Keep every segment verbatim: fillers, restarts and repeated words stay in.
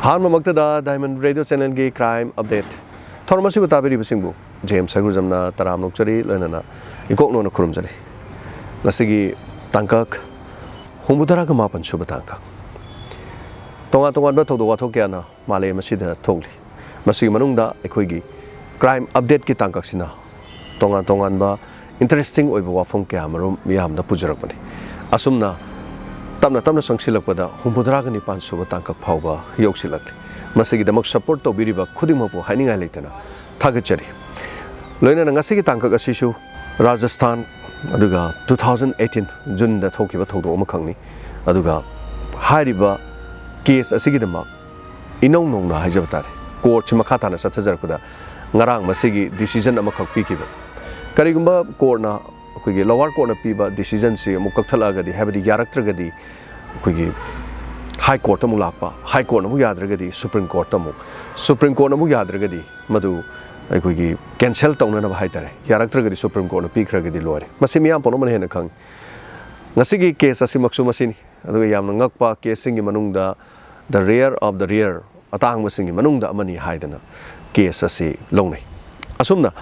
ꯑꯍꯥꯟꯕꯃꯛꯇꯗ Diamond Radio Channelꯒꯤ Crime Update ꯊꯧꯔꯝ ꯑꯁꯤꯕꯨ ꯇꯥꯕꯤꯔꯤꯕꯁꯤꯡꯕꯨ James ꯁꯔꯒꯨꯖꯝꯅ ꯇꯔꯥꯝꯅ ꯑꯣꯛꯆꯔꯤ, ꯂꯣꯏꯅꯅ ꯏꯀꯣꯛ ꯅꯣꯟꯅ ꯈꯨꯔꯨꯝꯖꯔꯤ꯫ ꯉꯁꯤꯒꯤ ꯇꯥꯡꯀꯛ ꯍꯨꯝꯐꯨꯇꯔꯥꯒ ꯃꯥꯄꯟ ꯁꯨꯕ ꯇꯥꯡꯀꯛ꯫ ꯇꯣꯉꯥꯟ ꯇꯣꯉꯥꯟꯕ ꯊꯧꯗꯣꯛ ꯋꯥꯊꯣꯛ ꯀꯌꯥꯅ ꯃꯥꯂꯦꯝ ꯑꯁꯤꯗ ꯊꯣꯛꯂꯤ꯫ ꯃꯁꯤꯒꯤ ꯃꯅꯨꯡꯗ ꯑꯩꯈꯣꯏꯒꯤ Crime Updateꯀꯤ ꯇꯥꯡꯀꯛꯁꯤꯅ ꯇꯣꯉꯥꯟ ꯇꯣꯉꯥꯟꯕ interesting ꯑꯣꯏꯕ ꯋꯥꯐꯝ ꯀꯌꯥ ꯃꯔꯨꯝ ꯃꯤꯌꯥꯝꯗ ꯄꯨꯖꯔꯛꯄꯅꯤ꯫ ꯑꯁꯨꯝꯅ ꯇꯞꯅ ꯇꯞꯅ ꯆꯪꯁꯤꯜꯂꯛꯄꯗ ꯍꯨꯝꯐꯨꯇꯔꯥꯒ ꯅꯤꯄꯥꯟ ꯁꯨꯕ ꯇꯥꯡꯀꯛ ꯐꯥꯎꯕ ꯌꯧꯁꯤꯜꯂꯛꯂꯤ꯫ ꯃꯁꯤꯒꯤꯗꯃꯛ support ꯇꯧꯕꯤꯔꯤꯕ ꯈꯨꯗꯤꯡꯃꯛꯄꯨ ꯍꯥꯏꯅꯤꯡꯉꯥꯏ ꯂꯩꯇꯅ ꯊꯥꯒꯠꯆꯔꯤ꯫ ꯂꯣꯏꯅꯅ ꯉꯁꯤꯒꯤ ꯇꯥꯡꯀꯛ ꯑꯁꯤꯁꯨ ꯔꯥꯖꯁꯊꯥꯟ, ꯑꯗꯨꯒ two thousand eighteen Juneꯗ ꯊꯣꯛꯈꯤꯕ ꯊꯧꯗꯣꯛ ꯑꯃꯈꯛꯅꯤ꯫ ꯑꯗꯨꯒ ꯍꯥꯏꯔꯤꯕ case ꯑꯁꯤꯒꯤꯗꯃꯛ ꯏꯅꯧ ꯅꯧꯅ ꯍꯥꯏꯖꯕ ꯇꯥꯔꯦ, courtꯁꯤ ꯃꯈꯥ ꯇꯥꯅ ꯆꯠꯊꯖꯔꯛꯄꯗ ꯉꯔꯥꯡ ꯃꯁꯤꯒꯤ decision ꯑꯃꯈꯛ ꯄꯤꯈꯤꯕ꯫ ꯀꯔꯤꯒꯨꯝꯕ courtꯅ, ꯑꯩꯈꯣꯏꯒꯤ lower courtꯅ ꯄꯤꯕ decisionꯁꯤ ꯑꯃꯨꯛ ꯀꯛꯊꯠꯂꯛꯑꯒꯗꯤ, ꯍꯥꯏꯕꯗꯤ ꯌꯥꯔꯛꯇ꯭ꯔꯒꯗꯤ, ꯑꯩꯈꯣꯏꯒꯤ High Courtꯇ ꯑꯃꯨꯛ ꯂꯥꯛꯄ, High Courtꯅ ꯑꯃꯨꯛ ꯌꯥꯗ꯭ꯔꯒꯗꯤ Supreme Courtꯇ ꯑꯃꯨꯛ, Supreme Courtꯅ ꯑꯃꯨꯛ ꯌꯥꯗ꯭ꯔꯒꯗꯤ ꯃꯗꯨ ꯑꯩꯈꯣꯏꯒꯤ cancel ꯇꯧꯅꯅꯕ ꯍꯥꯏ ꯇꯥꯔꯦ, ꯌꯥꯔꯛꯇ꯭ꯔꯒꯗꯤ Supreme Courtꯅ ꯄꯤꯈ꯭ꯔꯒꯗꯤ ꯂꯣꯏꯔꯦ꯫ ꯃꯁꯤ ꯃꯤꯌꯥꯝ ꯄꯨꯝꯅꯃꯛꯅ ꯍꯦꯟꯅ ꯈꯪꯉꯤ꯫ ꯉꯁꯤꯒꯤ case ꯑꯁꯤꯃꯛꯁꯨ ꯃꯁꯤꯅꯤ꯫ ꯑꯗꯨꯒ ꯌꯥꯝꯅ ꯉꯛꯄ caseꯁꯤꯡꯒꯤ ꯃꯅꯨꯡꯗ the rare of the rare, ꯑꯇꯥꯡꯕꯁꯤꯡꯒꯤ ꯃꯅꯨꯡꯗ ꯑꯃꯅꯤ ꯍꯥꯏꯗꯅ case ꯑꯁꯤ ꯂꯧꯅꯩ꯫ ꯑꯁꯨꯝꯅ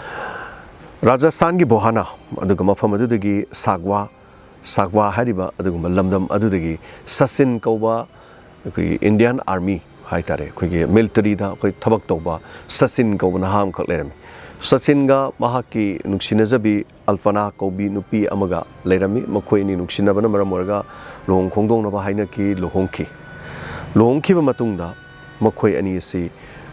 ꯔꯥꯖꯁꯊꯥꯟꯒꯤ ꯕꯣꯍꯥꯅꯥ, ꯑꯗꯨꯒ ꯃꯐꯝ ꯑꯗꯨꯗꯒꯤ ꯁꯥꯒꯋꯥ, ꯁꯥꯒꯋꯥ ꯍꯥꯏꯔꯤꯕ ꯑꯗꯨꯒꯨꯝꯕ ꯂꯝꯗꯝ ꯑꯗꯨꯗꯒꯤ ꯁꯆꯤꯟ ꯀꯧꯕ ꯑꯩꯈꯣꯏꯒꯤ Indian Army ꯍꯥꯏ ꯇꯥꯔꯦ, ꯑꯩꯈꯣꯏꯒꯤ militaryꯗ ꯑꯩꯈꯣꯏ ꯊꯕꯛ ꯇꯧꯕ ꯁꯆꯤꯟ ꯀꯧꯕ ꯅꯍꯥ ꯑꯃꯈꯛ ꯂꯩꯔꯝꯃꯤ꯫ ꯁꯆꯤꯟꯒ ꯃꯍꯥꯛꯀꯤ ꯅꯨꯡꯁꯤꯅꯖꯕꯤ ꯑꯜꯄꯅꯥ ꯀꯧꯕꯤ ꯅꯨꯄꯤ ꯑꯃꯒ ꯂꯩꯔꯝꯃꯤ꯫ ꯃꯈꯣꯏ ꯑꯅꯤ ꯅꯨꯡꯁꯤꯅꯕꯅ ꯃꯔꯝ ꯑꯣꯏꯔꯒ ꯂꯨꯍꯣꯡ ꯈꯣꯡꯗꯣꯡꯅꯕ ꯍꯥꯏꯅꯈꯤ, ꯂꯨꯍꯣꯡꯈꯤ꯫ ꯂꯨꯍꯣꯡꯈꯤꯕ ꯃꯇꯨꯡꯗ ꯃꯈꯣꯏ ꯑꯅꯤ ꯑꯁꯤ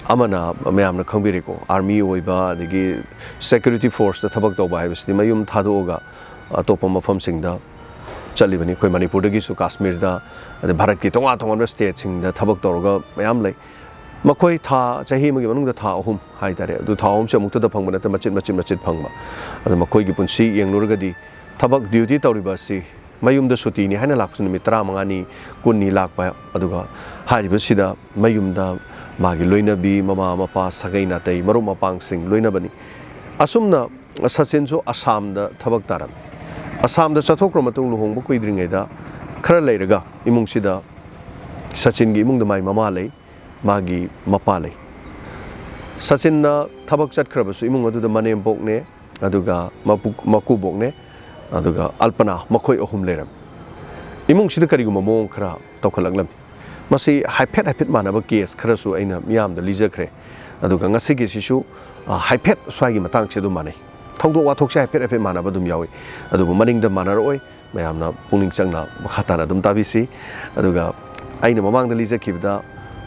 ꯑꯃꯅ ꯃꯌꯥꯝꯅ ꯈꯪꯕꯤꯔꯦꯀꯣ, army ꯑꯣꯏꯕ, ꯑꯗꯒꯤ security forceꯇ ꯊꯕꯛ ꯇꯧꯕ ꯍꯥꯏꯕꯁꯤꯗꯤ ꯃꯌꯨꯝ ꯊꯥꯗꯣꯛꯑꯒ ꯑꯇꯣꯞꯄ ꯃꯐꯝꯁꯤꯡꯗ ꯆꯠꯂꯤꯕꯅꯤ꯫ ꯑꯩꯈꯣꯏ ꯃꯅꯤꯄꯨꯔꯗꯒꯤꯁꯨ ꯀꯥꯁꯃꯤꯔꯗ, ꯑꯗꯩ ꯚꯥꯔꯠꯀꯤ ꯇꯣꯉꯥꯟ ꯇꯣꯉꯥꯟꯕ stateꯁꯤꯡꯗ ꯊꯕꯛ ꯇꯧꯔꯒ ꯃꯌꯥꯝ ꯂꯩ꯫ ꯃꯈꯣꯏ ꯊꯥ, ꯆꯍꯤ ꯑꯃꯒꯤ ꯃꯅꯨꯡꯗ ꯊꯥ ꯑꯍꯨꯝ ꯍꯥꯏ ꯇꯥꯔꯦ, ꯑꯗꯨ ꯊꯥ ꯑꯍꯨꯝꯁꯦ ꯑꯃꯨꯛꯇꯗ ꯐꯪꯕ ꯅꯠꯇꯦ, ꯃꯆꯤꯠ ꯃꯆꯤꯠ ꯃꯆꯤꯠ ꯐꯪꯕ꯫ ꯑꯗꯣ ꯃꯈꯣꯏꯒꯤ ꯄꯨꯟꯁꯤ ꯌꯦꯡꯂꯨꯔꯒꯗꯤ ꯊꯕꯛ duty ꯇꯧꯔꯤꯕ ꯑꯁꯤ ꯃꯌꯨꯝꯗ ꯁꯨꯇꯤꯅꯤ ꯍꯥꯏꯅ ꯂꯥꯛꯄꯁꯨ ꯅꯨꯃꯤꯠ ꯇꯔꯥꯃꯉꯥꯅꯤ, ꯀꯨꯟꯅꯤ ꯂꯥꯛꯄ, ꯑꯗꯨꯒ ꯍꯥꯏꯔꯤꯕꯁꯤꯗ ꯃꯌꯨꯝꯗ ꯃꯥꯒꯤ ꯂꯣꯏꯅꯕꯤ, ꯃꯃꯥ, ꯃꯄꯥ, ꯁꯥꯒꯩ ꯅꯥꯇꯩ, ꯃꯔꯨꯞ ꯃꯄꯥꯡꯁꯤꯡ ꯂꯣꯏꯅꯕꯅꯤ꯫ ꯑꯁꯨꯝꯅ ꯁꯆꯤꯟꯁꯨ ꯑꯁꯥꯝꯗ ꯊꯕꯛ ꯇꯥꯔꯝꯃꯤ꯫ ꯑꯁꯥꯝꯗ ꯆꯠꯊꯣꯛꯈ꯭ꯔ ꯃꯇꯨꯡ ꯂꯨꯍꯣꯡꯕ ꯀꯨꯏꯗ꯭ꯔꯤꯉꯩꯗ ꯈꯔ ꯂꯩꯔꯒ ꯏꯃꯨꯡꯁꯤꯗ, ꯁꯆꯤꯟꯒꯤ ꯏꯃꯨꯡꯗ ꯃꯥꯏ ꯃꯃꯥ ꯂꯩ, ꯃꯥꯒꯤ ꯃꯄꯥ ꯂꯩ꯫ ꯁꯆꯤꯟꯅ ꯊꯕꯛ ꯆꯠꯈ꯭ꯔꯕꯁꯨ ꯏꯃꯨꯡ ꯑꯗꯨꯗ ꯃꯅꯦꯝꯕꯣꯛꯅꯦ, ꯑꯗꯨꯒ ꯃꯄꯨ-, ꯃꯀꯨꯕꯣꯛꯅꯦ, ꯑꯗꯨꯒ ꯑꯜꯄꯅꯥ, ꯃꯈꯣꯏ ꯑꯍꯨꯝ ꯂꯩꯔꯝꯃꯤ꯫ ꯏꯃꯨꯡꯁꯤꯗ ꯀꯔꯤꯒꯨꯝꯕ ꯃꯑꯣꯡ ꯈꯔ ꯇꯧꯈꯠꯂꯛꯂꯝꯃꯤ꯫ ꯃꯁꯤ ꯍꯥꯏꯐꯦꯠ ꯍꯥꯏꯐꯦꯠ ꯃꯥꯟꯅꯕ ꯀꯦꯁ ꯈꯔꯁꯨ ꯑꯩꯅ ꯃꯤꯌꯥꯝꯗ ꯂꯤꯖꯈ꯭ꯔꯦ꯫ ꯑꯗꯨꯒ ꯉꯁꯤꯒꯤꯁꯤꯁꯨ, ꯑ, ꯍꯥꯏꯐꯦꯠ ꯁ꯭ꯋꯥꯏꯒꯤ ꯃꯇꯥꯡꯁꯦ ꯑꯗꯨꯝ ꯃꯥꯟꯅꯩ꯫ ꯊꯧꯗꯣꯛ ꯋꯥꯊꯣꯛꯁꯦ ꯍꯥꯏꯐꯦꯠ ꯍꯥꯏꯐꯦꯠ ꯃꯥꯟꯅꯕ ꯑꯗꯨꯝ ꯌꯥꯎꯏ꯫ ꯑꯗꯨꯕꯨ ꯃꯅꯤꯡꯗ ꯃꯥꯟꯅꯔꯛꯑꯣꯏ꯫ ꯃꯌꯥꯝꯅ ꯄꯨꯛꯅꯤꯡ ꯆꯪꯅ ꯃꯈꯥ ꯇꯥꯅ ꯑꯗꯨꯝ ꯇꯥꯕꯤꯁꯤ꯫ ꯑꯗꯨꯒ ꯑꯩꯅ ꯃꯃꯥꯡꯗ ꯂꯤꯖꯈꯤꯕꯗ,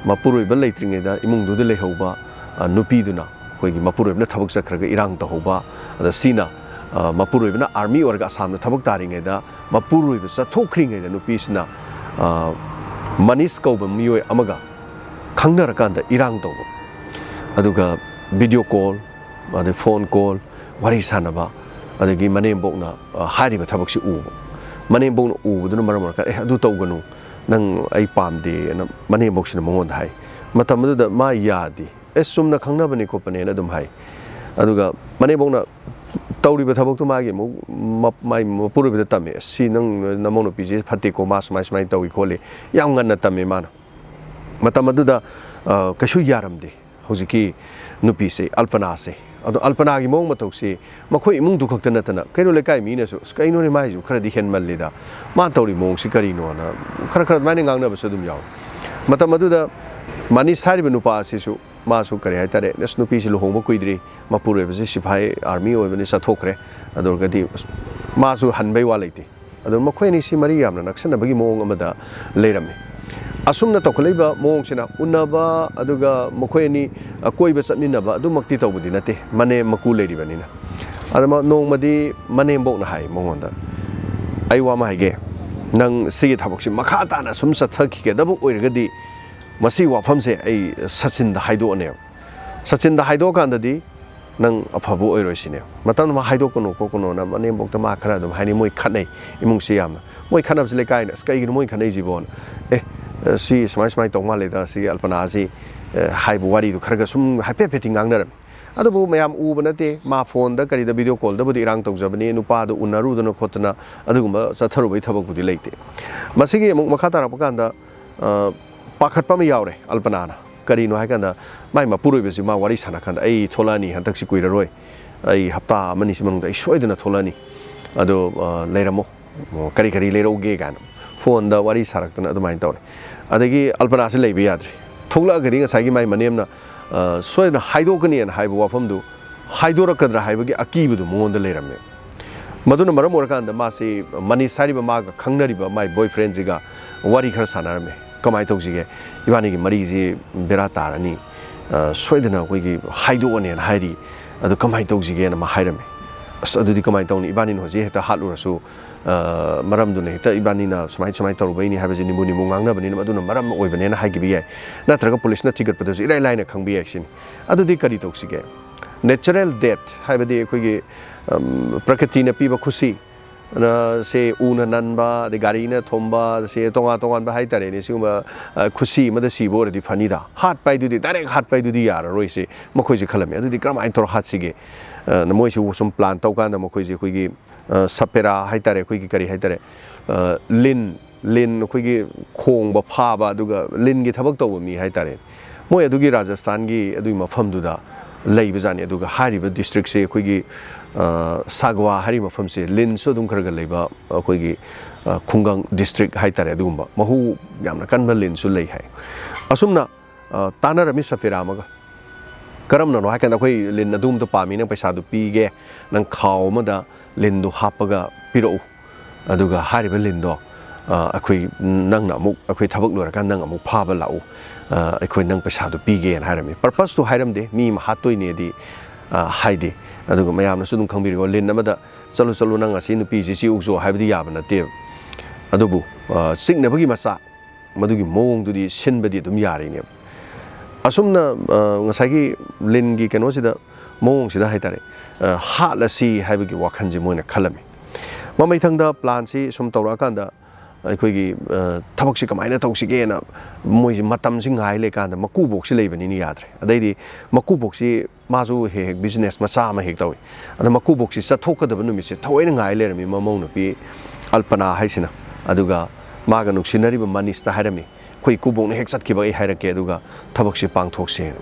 ꯃꯄꯨꯔꯣꯏꯕ ꯂꯩꯇ꯭ꯔꯤꯉꯩꯗ ꯏꯃꯨꯡꯗꯨꯗ ꯂꯩꯍꯧꯕ, ꯑ, ꯅꯨꯄꯤꯗꯨꯅ ꯑꯩꯈꯣꯏꯒꯤ ꯃꯄꯨꯔꯣꯏꯕꯅ ꯊꯕꯛ ꯆꯠꯈ꯭ꯔꯒ ꯏꯔꯥꯡ ꯇꯧꯍꯧꯕ, ꯑꯗ ꯁꯤꯅ, ꯑ, ꯃꯄꯨꯔꯣꯏꯕꯅ ꯑꯥꯔꯃꯤ ꯑꯣꯏꯔꯒ ꯑꯁꯥꯝꯗ ꯊꯕꯛ ꯇꯥꯔꯤꯉꯩꯗ ꯃꯄꯨꯔꯣꯏꯕ ꯆꯠꯊꯣꯛꯈ꯭ꯔꯤꯉꯩꯗ ꯅꯨꯄꯤꯁꯤꯅ, ꯑ, ꯃꯅꯤꯁ ꯀꯧꯕ ꯃꯤꯑꯣꯏ ꯑꯃꯒ ꯈꯪꯅꯔꯀꯥꯟꯗ ꯏꯔꯥꯡ ꯇꯧꯕ, ꯑꯗꯨꯒ ꯚꯤꯗꯤꯑꯣ ꯀꯣꯜ, ꯑꯗꯩ ꯐꯣꯟ ꯀꯣꯜ, ꯋꯥꯔꯤ ꯁꯥꯟꯅꯕ, ꯑꯗꯒꯤ ꯃꯅꯦꯝꯕꯣꯛꯅ, ꯑ, ꯍꯥꯏꯔꯤꯕ ꯊꯕꯛꯁꯤ ꯎꯕ꯫ ꯃꯅꯦꯝꯕꯣꯛꯅ ꯎꯕꯗꯨꯅ ꯃꯔꯝ ꯑꯣꯏꯔꯒ, "ꯑꯦ, ꯑꯗꯨ ꯇꯧꯒꯅꯨ, ꯅꯪ ꯑꯩ ꯄꯥꯝꯗꯦꯅ" ꯃꯅꯦꯝꯕꯣꯛꯁꯤꯅ ꯃꯉꯣꯟꯗ ꯍꯥꯏ꯫ ꯃꯇꯝ ꯑꯗꯨꯗ ꯃꯥ ꯌꯥꯗꯦ꯫ "ꯑꯦ, ꯆꯨꯝꯅ ꯈꯪꯅꯕꯅꯤ ꯈꯣꯠꯄꯅꯦꯅ" ꯑꯗꯨꯝ ꯍꯥꯏ꯫ ꯑꯗꯨꯒ ꯃꯅꯦꯝꯕꯣꯛꯅ ꯇꯧꯔꯤꯕ ꯊꯕꯛꯇꯨ ꯃꯥꯒꯤ ꯑꯃꯨꯛ ꯃ-, ꯃꯥꯏ ꯃꯄꯨꯔꯣꯏꯕꯗ ꯇꯝꯃꯦ꯫ "ꯁꯤ ꯅꯪ ꯅꯃꯧ ꯅꯨꯄꯤꯁꯤ ꯐꯠꯇꯦꯀꯣ, ꯃꯥ ꯁꯨꯃꯥꯏ ꯁꯨꯃꯥꯏꯅ ꯇꯧꯏ ꯈꯣꯠꯂꯤ", ꯌꯥꯝ ꯉꯟꯅ ꯇꯝꯃꯦ ꯃꯥꯅ꯫ ꯃꯇꯝ ꯑꯗꯨꯗ, ꯑ, ꯀꯩꯁꯨ ꯌꯥꯔꯝꯗꯦ ꯍꯧꯖꯤꯛꯀꯤ ꯅꯨꯄꯤꯁꯦ, ꯑꯜꯄꯅꯥꯁꯦ꯫ ꯑꯗꯣ ꯑꯜꯄꯅꯥꯒꯤ ꯃꯑꯣꯡ ꯃꯇꯧꯁꯤ ꯃꯈꯣꯏ ꯏꯃꯨꯡꯗꯨ ꯈꯛꯇ ꯅꯠꯇꯅ ꯀꯩꯔꯣꯜ ꯂꯩꯀꯥꯏ ꯃꯤꯅꯁꯨ, "ꯑꯁ, ꯀꯩꯅꯣꯅꯦ, ꯃꯥꯏꯁꯨ ꯈꯔꯗꯤ ꯍꯦꯟꯃꯜꯂꯤꯗ, ꯃꯥ ꯇꯧꯔꯤ ꯃꯑꯣꯡꯁꯤ ꯀꯔꯤꯅꯣꯅ?" ꯈꯔ ꯈꯔ ꯑꯗꯨꯃꯥꯏꯅ ꯉꯥꯡꯅꯕꯁꯨ ꯑꯗꯨꯝ ꯌꯥꯎꯏ꯫ ꯃꯇꯝ ꯑꯗꯨꯗ ꯃꯅꯤꯁ ꯍꯥꯏꯔꯤꯕ ꯅꯨꯄꯥ ꯑꯁꯤꯁꯨ, ꯃꯥꯁꯨ ꯀꯔꯤ ꯍꯥꯏꯇꯥꯔꯦ, "ꯑꯁ, ꯅꯨꯄꯤꯁꯤ ꯂꯨꯍꯣꯡꯕ ꯀꯨꯏꯗ꯭ꯔꯤ, ꯃꯄꯨꯔꯣꯏꯕꯁꯤ ꯁꯤꯐꯥꯏ, ꯑꯥꯔꯃꯤ ꯑꯣꯏꯕꯅꯤ, ꯆꯠꯊꯣꯛꯈ꯭ꯔꯦ", ꯑꯗꯨ ꯑꯣꯏꯔꯒꯗꯤ ꯃꯥꯁꯨ ꯍꯟꯕꯩ ꯋꯥ ꯂꯩꯇꯦ꯫ ꯑꯗꯨ ꯃꯈꯣꯏ ꯑꯅꯤꯁꯤ ꯃꯔꯤ ꯌꯥꯝꯅ ꯅꯛꯁꯟꯅꯕꯒꯤ ꯃꯑꯣꯡ ꯑꯃꯗ ꯂꯩꯔꯝꯃꯤ꯫ ꯑꯁꯨꯝꯅ ꯇꯧꯈꯠꯂꯛꯏꯕ ꯃꯑꯣꯡꯁꯤꯅ ꯎꯅꯕ, ꯑꯗꯨꯒ ꯃꯈꯣꯏ ꯑꯅꯤ, ꯑ, ꯀꯣꯏꯕ ꯆꯠꯃꯤꯟꯅꯕ ꯑꯗꯨꯃꯛꯇꯤ ꯇꯧꯕꯗꯤ ꯅꯠꯇꯦ, ꯃꯅꯦꯝ ꯃꯀꯨ ꯂꯩꯔꯤꯕꯅꯤꯅ꯫ ꯑꯗꯨ ꯃ-, ꯅꯣꯡꯃꯗꯤ ꯃꯅꯦꯝꯕꯣꯛꯅ ꯍꯥꯏ ꯃꯉꯣꯟꯗ, "ꯑꯩ ꯋꯥ ꯑꯃ ꯍꯥꯏꯒꯦ, ꯅꯪ ꯁꯤꯒꯤ ꯊꯕꯛꯁꯤ ꯃꯈꯥ ꯇꯥꯅ ꯁꯨꯝ ꯆꯠꯊꯈꯤꯒꯗꯕ ꯑꯣꯏꯔꯒꯗꯤ ꯃꯁꯤ ꯋꯥꯐꯝꯁꯦ ꯑꯩ ꯁꯆꯤꯟꯗ ꯍꯥꯏꯗꯣꯛꯑꯅꯦꯕ꯫ ꯁꯆꯤꯟꯗ ꯍꯥꯏꯗꯣꯛꯑꯀꯥꯟꯗꯗꯤ ꯅꯪ ꯑꯐꯕ ꯑꯣꯏꯔꯣꯏ" ꯁꯤꯅꯦ꯫ ꯃꯇꯝꯗꯨ ꯃꯥ ꯍꯥꯏꯗꯣꯛꯀꯅꯨ ꯈꯣꯠꯀꯅꯣꯅ ꯃꯅꯦꯝꯕꯣꯛꯇ ꯃꯥ ꯈꯔ ꯑꯗꯨꯝ ꯍꯥꯏꯅꯤ, ꯃꯣꯏ ꯈꯠꯅꯩ, ꯏꯃꯨꯡꯁꯤ ꯌꯥꯝꯅ꯫ ꯃꯣꯏ ꯈꯠꯅꯕꯁꯤ ꯂꯩꯀꯥꯏꯅ, "ꯑꯁ, ꯀꯩꯒꯤꯅꯣ ꯃꯣꯏ ꯈꯠꯅꯩꯁꯤꯕꯣꯅ?" "ꯑꯦ, ꯁꯤ ꯁꯨꯃꯥꯏ ꯁꯨꯃꯥꯏꯅ ꯇꯧ ꯃꯥꯜꯂꯦꯗ, ꯁꯤ ꯑꯜꯄꯅꯥꯁꯤ", ꯑ, ꯍꯥꯏꯕ ꯋꯥꯔꯤꯗꯨ ꯈꯔ ꯈꯔ ꯁꯨꯝ ꯍꯥꯏꯐꯦꯠ ꯍꯥꯏꯐꯦꯠꯇꯤ ꯉꯥꯡꯅꯔꯝꯃꯤ꯫ ꯑꯗꯨꯕꯨ ꯃꯌꯥꯝ ꯎꯕ ꯅꯠꯇꯦ, ꯃꯥ ꯐꯣꯟꯗ ꯀꯔꯤꯗ ꯚꯤꯗꯤꯑꯣ ꯀꯣꯜꯗꯕꯨꯗꯤ ꯏꯔꯥꯡ ꯇꯧꯖꯕꯅꯤ, ꯅꯨꯄꯥꯗꯨ ꯎꯅꯔꯨꯗꯅ ꯈꯣꯠꯇꯅ ꯑꯗꯨꯒꯨꯝꯕ ꯆꯠꯊꯔꯨꯕꯒꯤ ꯊꯕꯛꯄꯨꯗꯤ ꯂꯩꯇꯦ꯫ ꯃꯁꯤꯒꯤ ꯑꯃꯨꯛ ꯃꯈꯥ ꯇꯥꯔꯛꯄ ꯀꯥꯟꯗ, ꯑ, ꯄꯥꯈꯠꯄ ꯑꯃ ꯌꯥꯎꯔꯦ ꯑꯜꯄꯅꯥꯅ꯫ ꯀꯔꯤꯅꯣ ꯍꯥꯏꯀꯥꯟꯗ, ꯃꯥꯏ ꯃꯄꯨꯔꯣꯏꯕꯁꯤ ꯃꯥ ꯋꯥꯔꯤ ꯁꯥꯟꯅꯀꯥꯟꯗ, "ꯑꯩ ꯊꯣꯛꯂꯛꯑꯅꯤ, ꯍꯟꯗꯛꯁꯤ ꯀꯨꯏꯔꯔꯣꯏ, ꯑꯩ ꯍꯞꯇꯥ ꯑꯃꯅꯤꯁꯤ ꯃꯅꯨꯡꯗ ꯑꯩ ꯁꯣꯏꯗꯅ ꯊꯣꯛꯂꯛꯑꯅꯤ, ꯑꯗꯣ, ꯑ, ꯂꯩꯔꯝꯃꯣ, ꯑꯣ, ꯀꯔꯤ ꯀꯔꯤ ꯂꯩꯔꯛꯎꯒꯦ?" ꯀꯥꯏꯅ ꯐꯣꯟꯗ ꯋꯥꯔꯤ ꯁꯥꯔꯛꯇꯅ ꯑꯗꯨꯃꯥꯏꯅ ꯇꯧꯔꯦ꯫ ꯑꯗꯒꯤ ꯑꯜꯄꯅꯥꯁꯤ ꯂꯩꯕ ꯌꯥꯗ꯭ꯔꯦ꯫ ꯊꯣꯛꯂꯛꯑꯒꯗꯤ ꯉꯁꯥꯏꯒꯤ ꯃꯥꯏ ꯃꯅꯦꯝꯅ, ꯑ, ꯁꯣꯏꯗꯅ ꯍꯥꯏꯗꯣꯛꯀꯅꯤꯅ ꯍꯥꯏꯕ ꯋꯥꯐꯝꯗꯨ ꯍꯥꯏꯗꯣꯔꯛꯀꯗ꯭ꯔꯥ ꯍꯥꯏꯕꯒꯤ ꯑꯀꯤꯕꯗꯨ ꯃꯉꯣꯟꯗ ꯂꯩꯔꯝꯃꯦ꯫ ꯃꯗꯨꯅ ꯃꯔꯝ ꯑꯣꯏꯔꯀꯥꯟꯗ ꯃꯥꯁꯤ ꯃꯅꯤꯁ ꯍꯥꯏꯔꯤꯕ ꯃꯥꯒ ꯈꯪꯅꯔꯤꯕ ꯃꯥꯏ boyfriendꯁꯤꯒ ꯋꯥꯔꯤ ꯈꯔ ꯁꯥꯟꯅꯔꯝꯃꯦ꯫ "ꯀꯃꯥꯏꯅ ꯇꯧꯁꯤꯒꯦ? ꯏꯕꯥꯅꯤꯒꯤ ꯃꯔꯤꯁꯤ ꯕꯦꯔꯥ ꯇꯥꯔꯅꯤ꯫ ꯑ, ꯁꯣꯏꯗꯅ ꯑꯩꯈꯣꯏꯒꯤ ꯍꯥꯏꯗꯣꯛꯑꯅꯦꯅ ꯍꯥꯏꯔꯤ꯫ ꯑꯗꯨ ꯀꯃꯥꯏꯅ ꯇꯧꯁꯤꯒꯦꯅ?" ꯃꯥ ꯍꯥꯏꯔꯝꯃꯦ꯫ "ꯑꯁ, ꯑꯗꯨꯗꯤ ꯀꯃꯥꯏꯅ ꯇꯧꯅꯤ? ꯏꯕꯥꯅꯤꯅ ꯍꯧꯖꯤꯛ ꯍꯦꯛꯇ ꯍꯥꯠꯂꯨꯔꯁꯨ, ꯑ, ꯃꯔꯝꯗꯨꯅ ꯍꯦꯛꯇ ꯏꯕꯥꯅꯤꯅ ꯁꯨꯃꯥꯏ ꯁꯨꯃꯥꯏꯅ ꯇꯧꯔꯨꯕꯩꯅꯤ ꯍꯥꯏꯕꯁꯤ ꯅꯤꯝꯕꯨ ꯅꯤꯝꯕꯨ ꯉꯥꯡꯅꯕꯅꯤꯅ ꯃꯗꯨꯅ ꯃꯔꯝ ꯑꯣꯏꯕꯅꯦꯅ ꯍꯥꯏꯈꯤꯕ ꯌꯥꯏ꯫ ꯅꯠꯇ꯭ꯔꯒ ꯄꯨꯂꯤꯁꯅ ꯊꯤꯒꯠꯄꯗꯁꯨ ꯏꯔꯥꯏ ꯂꯥꯏꯅ ꯈꯪꯕ ꯌꯥꯏ ꯁꯤꯅꯤ꯫ ꯑꯗꯨꯗꯤ ꯀꯔꯤ ꯇꯧꯁꯤꯒꯦ? Natural death ꯍꯥꯏꯕꯗꯤ ꯑꯩꯈꯣꯏꯒꯤ, ꯑꯝ, ꯄ꯭ꯔꯀ꯭ꯔꯤꯇꯤꯅ ꯄꯤꯕ ꯈꯨꯁꯤ, ꯑ, ꯁꯦ ꯎꯅ ꯅꯟꯕ, ꯑꯗꯩ ꯒꯥꯔꯤꯅ ꯊꯣꯝꯕ, ꯁꯦ ꯇꯣꯉꯥꯟ ꯇꯣꯉꯥꯟꯕ ꯍꯥꯏꯇꯥꯔꯦꯅꯦ, ꯁꯤꯒꯨꯝꯕ, ꯑ, ꯈꯨꯁꯤ ꯑꯃꯗ ꯁꯤꯕ ꯑꯣꯏꯔꯗꯤ ꯐꯅꯤꯗ꯫ ꯍꯥꯠꯄ ꯍꯥꯏꯗꯨꯗꯤ, direct ꯍꯥꯠꯄ ꯍꯥꯏꯗꯨꯗꯤ ꯌꯥꯔꯔꯣꯏꯁꯦ꯫ ꯃꯈꯣꯏꯁꯦ ꯈꯜꯂꯝꯃꯦ꯫ ꯑꯗꯨꯗꯤ ꯀꯔꯝꯍꯥꯏꯅ ꯇꯧꯔ ꯍꯥꯠꯁꯤꯒꯦ? ꯑ, ꯃꯣꯏꯁꯨ ꯁꯨꯝ plan ꯇꯧꯀꯥꯟꯗ ꯃꯈꯣꯏꯁꯦ ꯑꯩꯈꯣꯏꯒꯤ, ꯑ, ꯁꯄꯦꯔꯥ ꯍꯥꯏꯇꯥꯔꯦ, ꯑꯩꯈꯣꯏꯒꯤ ꯀꯔꯤ ꯍꯥꯏꯇꯥꯔꯦ, ꯑ, ꯂꯤꯟ, ꯂꯤꯟ ꯑꯩꯈꯣꯏꯒꯤ ꯈꯣꯡꯕ ꯐꯥꯕ, ꯑꯗꯨꯒ ꯂꯤꯟꯒꯤ ꯊꯕꯛ ꯇꯧꯕ ꯃꯤ ꯍꯥꯏꯇꯥꯔꯦ, ꯃꯣꯏ ꯑꯗꯨꯒꯤ ꯔꯥꯖꯁꯊꯥꯟꯒꯤ ꯑꯗꯨꯒꯤ ꯃꯐꯝꯗꯨꯗ ꯂꯩꯕꯖꯥꯠꯅꯤ꯫ ꯑꯗꯨꯒ ꯍꯥꯏꯔꯤꯕ districtꯁꯦ ꯑꯩꯈꯣꯏꯒꯤ, ꯑ, ꯁꯥꯒꯋꯥ ꯍꯥꯏꯔꯤꯕ ꯃꯐꯝꯁꯦ ꯂꯤꯟꯁꯨ ꯑꯗꯨꯝ ꯈꯔ ꯈꯔ ꯂꯩꯕ, ꯑꯩꯈꯣꯏꯒꯤ, ꯑ, ꯈꯨꯡꯒꯪ district ꯍꯥꯏꯇꯥꯔꯦ, ꯑꯗꯨꯒꯨꯝꯕ ꯃꯍꯨ ꯌꯥꯝꯅ ꯀꯟꯕ ꯂꯤꯟꯁꯨ ꯂꯩ ꯍꯥꯏ꯫ ꯑꯁꯨꯝꯅ, ꯑ, ꯇꯥꯟꯅꯔꯝꯃꯤ ꯁꯐꯤꯔꯥ ꯑꯃꯒ꯫ "ꯀꯔꯝꯅꯅꯣ?" ꯍꯥꯏ ꯀꯥꯟꯗ, "ꯑꯩꯈꯣꯏ ꯂꯤꯟ ꯑꯗꯨꯝꯇ ꯄꯥꯝꯃꯤ, ꯅꯪ ꯄꯩꯁꯥꯗꯨ ꯄꯤꯒꯦ, ꯅꯪ ꯈꯥꯎ ꯑꯃꯗ ꯂꯤꯟꯗꯨ ꯍꯥꯞꯄꯒ ꯄꯤꯔꯛꯎ, ꯑꯗꯨꯒ ꯍꯥꯏꯔꯤꯕ ꯂꯤꯟꯗꯣ, ꯑ, ꯑꯩꯈꯣꯏ, ꯅꯪꯅ ꯑꯃꯨꯛ, ꯑꯩꯈꯣꯏ ꯊꯕꯛ ꯂꯣꯏꯔꯀꯥꯟꯗ ꯅꯪ ꯑꯃꯨꯛ ꯐꯥꯕ ꯂꯥꯛꯎ, ꯑ, ꯑꯩꯈꯣꯏ ꯅꯪ ꯄꯩꯁꯥꯗꯨ ꯄꯤꯒꯦꯅ" ꯍꯥꯏꯔꯝꯃꯤ꯫ Purposeꯇꯨ ꯍꯥꯏꯔꯝꯗꯦ, ꯃꯤ ꯑꯃ ꯍꯥꯠꯇꯣꯏꯅꯦꯗꯤ, ꯑ, ꯍꯥꯏꯗꯦ꯫ ꯑꯗꯨꯒ ꯃꯌꯥꯝꯅꯁꯨ ꯑꯗꯨꯝ ꯈꯪꯕꯤꯔꯤꯀꯣ, ꯂꯤꯟ ꯑꯃꯗ "ꯆꯠꯂꯨ, ꯆꯠꯂꯨ, ꯅꯪ ꯑꯁꯤ ꯅꯨꯄꯤꯁꯤ ꯆꯤꯛꯎꯆꯣ" ꯍꯥꯏꯕꯗꯤ ꯌꯥꯕ ꯅꯠꯇꯦꯕ꯫ ꯑꯗꯨꯕꯨ, ꯑ, ꯆꯤꯛꯅꯕꯒꯤ ꯃꯆꯥꯛ ꯃꯗꯨꯒꯤ ꯃꯑꯣꯡꯗꯨꯗꯤ ꯁꯤꯟꯕꯗꯤ ꯑꯗꯨꯝ ꯌꯥꯔꯤꯅꯦꯕ꯫ ꯑꯁꯨꯝꯅ, ꯑ, ꯉꯁꯥꯏꯒꯤ ꯂꯤꯟꯒꯤ ꯀꯩꯅꯣꯁꯤꯗ, ꯃꯑꯣꯡꯁꯤꯗ ꯍꯥꯏꯇꯥꯔꯦ, ꯑ, ꯍꯥꯠꯂꯁꯤ ꯍꯥꯏꯕꯒꯤ ꯋꯥꯈꯜꯁꯦ ꯃꯣꯏꯅ ꯈꯜꯂꯝꯃꯤ꯫ ꯃꯃꯩꯊꯪꯗ planꯁꯤ ꯁꯨꯝ ꯇꯧꯔꯛꯑꯀꯥꯟꯗ ꯑꯩꯈꯣꯏꯒꯤ, ꯑ, ꯊꯕꯛꯁꯤ ꯀꯃꯥꯏꯅ ꯇꯧꯁꯤꯒꯦꯅ ꯃꯣꯏꯁꯤ ꯃꯇꯝꯁꯤ ꯉꯥꯏ ꯂꯩꯀꯥꯟꯗ ꯃꯀꯨꯕꯣꯛꯁꯤ ꯂꯩꯕꯅꯤꯅ ꯌꯥꯗ꯭ꯔꯦ꯫ ꯑꯗꯩꯗꯤ ꯃꯀꯨꯕꯣꯛꯁꯤ ꯃꯥꯁꯨ ꯍꯦꯛ ꯍꯦꯛ business ꯃꯆꯥ ꯑꯃ ꯍꯦꯛ ꯇꯧꯏ꯫ ꯑꯗ ꯃꯀꯨꯕꯣꯛꯁꯤ ꯆꯠꯊꯣꯛꯀꯗꯕ ꯅꯨꯃꯤꯠꯁꯦ ꯊꯑꯣꯏꯅ ꯉꯥꯏ ꯂꯩꯔꯝꯃꯤ ꯃꯃꯧ ꯅꯨꯄꯤ ꯑꯜꯄꯅꯥ ꯍꯥꯏꯁꯤꯅ꯫ ꯑꯗꯨꯒ ꯃꯥꯒ ꯅꯨꯡꯁꯤꯅꯔꯤꯕ ꯃꯅꯤꯁꯇ ꯍꯥꯏꯔꯝꯃꯤ, "ꯑꯩꯈꯣꯏ ꯏꯀꯨꯕꯣꯛꯅ ꯍꯦꯛ ꯆꯠꯈꯤꯕ ꯑꯩ ꯍꯥꯏꯔꯛꯀꯦ, ꯑꯗꯨꯒ ꯊꯕꯛꯁꯤ ꯄꯥꯡꯊꯣꯛꯁꯦꯅ"꯫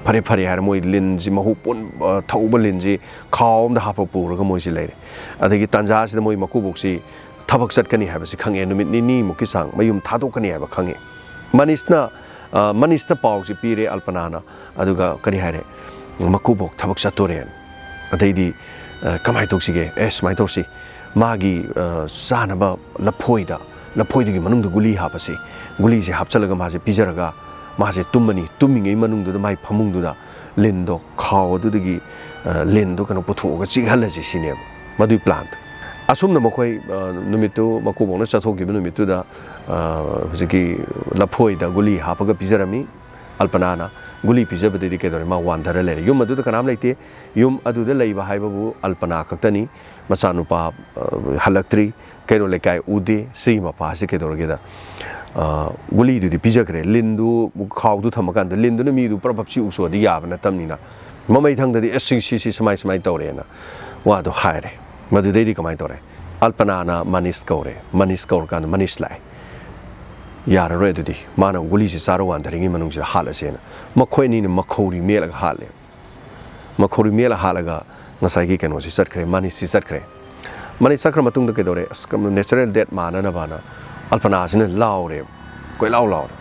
"ꯐꯔꯦ, ꯐꯔꯦ" ꯍꯥꯏꯔ ꯃꯣꯏ ꯂꯤꯟꯁꯤ ꯃꯍꯨ ꯄꯨꯟ-, ꯑ, ꯊꯧꯕ ꯂꯤꯟꯁꯤ ꯈꯥꯎ ꯑꯃꯗ ꯍꯥꯞꯄ ꯄꯨꯔꯒ ꯃꯣꯏꯁꯤ ꯂꯩꯔꯦ꯫ ꯑꯗꯒꯤ ꯇꯥꯟꯖꯥꯁꯤꯗ ꯃꯣꯏ ꯃꯀꯨꯕꯣꯛꯁꯤ ꯊꯕꯛ ꯆꯠꯀꯅꯤ ꯍꯥꯏꯕꯁꯤ ꯈꯪꯉꯦ, ꯅꯨꯃꯤꯠ ꯅꯤꯅꯤꯃꯨꯛꯀꯤ ꯆꯥꯡ ꯃꯌꯨꯝ ꯊꯥꯗꯣꯛꯀꯅꯤ ꯍꯥꯏꯕ ꯈꯪꯉꯦ꯫ ꯃꯅꯤꯁꯅ, ꯑ, ꯃꯅꯤꯁꯇ ꯄꯥꯎꯁꯤ ꯄꯤꯔꯦ ꯑꯜꯄꯅꯥꯅ, ꯑꯗꯨꯒ ꯀꯔꯤ ꯍꯥꯏꯔꯦ, "ꯃꯀꯨꯕꯣꯛ ꯊꯕꯛ ꯆꯠꯇꯣꯔꯦꯅ"꯫ ꯑꯗꯩꯗꯤ, ꯑ, "ꯀꯃꯥꯏꯅ ꯇꯧꯁꯤꯒꯦ?" "ꯑꯦ, ꯁꯨꯃꯥꯏꯅ ꯇꯧꯁꯤ, ꯃꯥꯒꯤ, ꯑ, ꯆꯥꯅꯕ ꯂꯐꯣꯏꯗ, ꯂꯐꯣꯏꯗꯨꯒꯤ ꯃꯅꯨꯡꯗ ꯒꯨꯂꯤ ꯍꯥꯞꯄꯁꯤ, ꯒꯨꯂꯤꯁꯦ ꯍꯥꯞꯆꯤꯜꯂꯒ ꯃꯥꯁꯦ ꯄꯤꯖꯔꯒ ꯃꯥꯁꯦ ꯇꯨꯝꯃꯅꯤ, ꯇꯨꯝꯃꯤꯉꯩ ꯃꯅꯨꯡꯗꯨꯗ ꯃꯥꯏ ꯐꯃꯨꯡꯗꯨꯗ ꯂꯤꯟꯗꯣ, ꯈꯥꯎ ꯑꯗꯨꯗꯒꯤ, ꯑ, ꯂꯤꯟꯗꯣ ꯀꯩꯅꯣ ꯄꯨꯊꯣꯛꯑꯒ ꯆꯤꯛꯍꯜꯂꯁꯤ" ꯁꯤꯅꯦꯕ ꯃꯗꯨꯏ ꯄ꯭ꯂꯥꯟꯗꯣ꯫ ꯑꯁꯨꯝꯅ ꯃꯈꯣꯏ, ꯑ, ꯅꯨꯃꯤꯠꯇꯨ ꯃꯀꯨꯕꯣꯛꯅ ꯆꯠꯊꯣꯛꯈꯤꯕ ꯅꯨꯃꯤꯠꯇꯨꯗ, ꯑ, ꯍꯧꯖꯤꯛꯀꯤ ꯂꯐꯣꯏꯗ ꯒꯨꯂꯤ ꯍꯥꯞꯄꯒ ꯄꯤꯖꯔꯝꯃꯤ꯫ ꯑꯜꯄꯅꯥꯅ ꯒꯨꯂꯤ ꯄꯤꯖꯕꯗꯩꯗꯤ ꯀꯩꯗꯧꯔꯦ? ꯃꯥ ꯋꯥꯟꯊꯔ ꯂꯩꯔꯦ꯫ ꯌꯨꯝ ꯑꯗꯨꯗ ꯀꯅꯥꯝ ꯂꯩꯇꯦ꯫ ꯌꯨꯝ ꯑꯗꯨꯗ ꯂꯩꯕ ꯍꯥꯏꯕꯕꯨ ꯑꯜꯄꯅꯥ ꯈꯛꯇꯅꯤ꯫ ꯃꯆꯥꯅꯨꯄꯥ, ꯑ, ꯍꯜꯂꯛꯇ꯭ꯔꯤ꯫ ꯀꯩꯔꯣꯜ ꯂꯩꯀꯥꯏ ꯎꯗꯦ꯫ ꯁꯤꯒꯤ ꯃꯄꯥꯁꯤ ꯀꯩꯗꯧꯔꯒꯦꯗ, ꯑ, ꯒꯨꯂꯤꯗꯨꯗꯤ ꯄꯤꯖꯈ꯭ꯔꯦ꯫ ꯂꯤꯟꯗꯨ ꯈꯥꯎꯗꯨ ꯊꯝꯃꯀꯥꯟꯗ ꯂꯤꯟꯗꯨꯅ ꯃꯤꯗꯨ ꯄ꯭ꯔꯞ ꯄ꯭ꯔꯞ ꯆꯤꯛꯎ ꯆꯣꯗꯤ ꯌꯥꯕ ꯅꯠꯇꯕꯅꯤꯅ, ꯃꯃꯩ ꯊꯪꯗꯗꯤ "ꯑꯦ, ꯁꯤ, ꯁꯤ, ꯁꯤ ꯁꯨꯃꯥꯏ, ꯁꯨꯃꯥꯏꯅ ꯇꯧꯔꯦꯅ" ꯋꯥꯗꯣ ꯍꯥꯏꯔꯦ꯫ ꯃꯗꯨꯗꯩꯗꯤ ꯀꯃꯥꯏꯅ ꯇꯧꯔꯦ? ꯑꯜꯄꯅꯥꯅ ꯃꯅꯤꯁ ꯀꯧꯔꯦ꯫ ꯃꯅꯤꯁ ꯀꯧꯔꯀꯥꯟꯗ ꯃꯅꯤꯁ ꯂꯥꯛꯑꯦ꯫ "ꯌꯥꯔꯔꯣꯏ ꯑꯗꯨꯗꯤ, ꯃꯥꯅ ꯒꯨꯂꯤꯁꯦ ꯆꯥꯔ ꯋꯥꯟꯊꯔꯤꯉꯩ ꯃꯅꯨꯡꯁꯤꯗ ꯍꯥꯠꯂꯁꯦꯅ" ꯃꯈꯣꯏ ꯑꯅꯤꯅ ꯃꯈꯧꯔꯤ ꯃꯦꯠꯂꯒ ꯍꯥꯠꯂꯦ꯫ ꯃꯈꯧꯔꯤ ꯃꯦꯠꯂ ꯍꯥꯠꯂꯒ ꯉꯁꯥꯏꯒꯤ ꯀꯩꯅꯣꯁꯤ ꯆꯠꯈ꯭ꯔꯦ, ꯃꯅꯤꯁꯁꯤ ꯆꯠꯈ꯭ꯔꯦ꯫ ꯃꯅꯤꯁ ꯆꯠꯈ꯭ꯔ ꯃꯇꯨꯡꯗ ꯀꯩꯗꯧꯔꯦ? ꯑꯁ, natural death ꯃꯥꯟꯅꯅꯕꯅ ꯑꯜꯄꯅꯥꯁꯤꯅ ꯂꯥꯎꯔꯦ, ꯀꯣꯏꯂꯥꯎ ꯂꯥꯎꯔꯦ꯫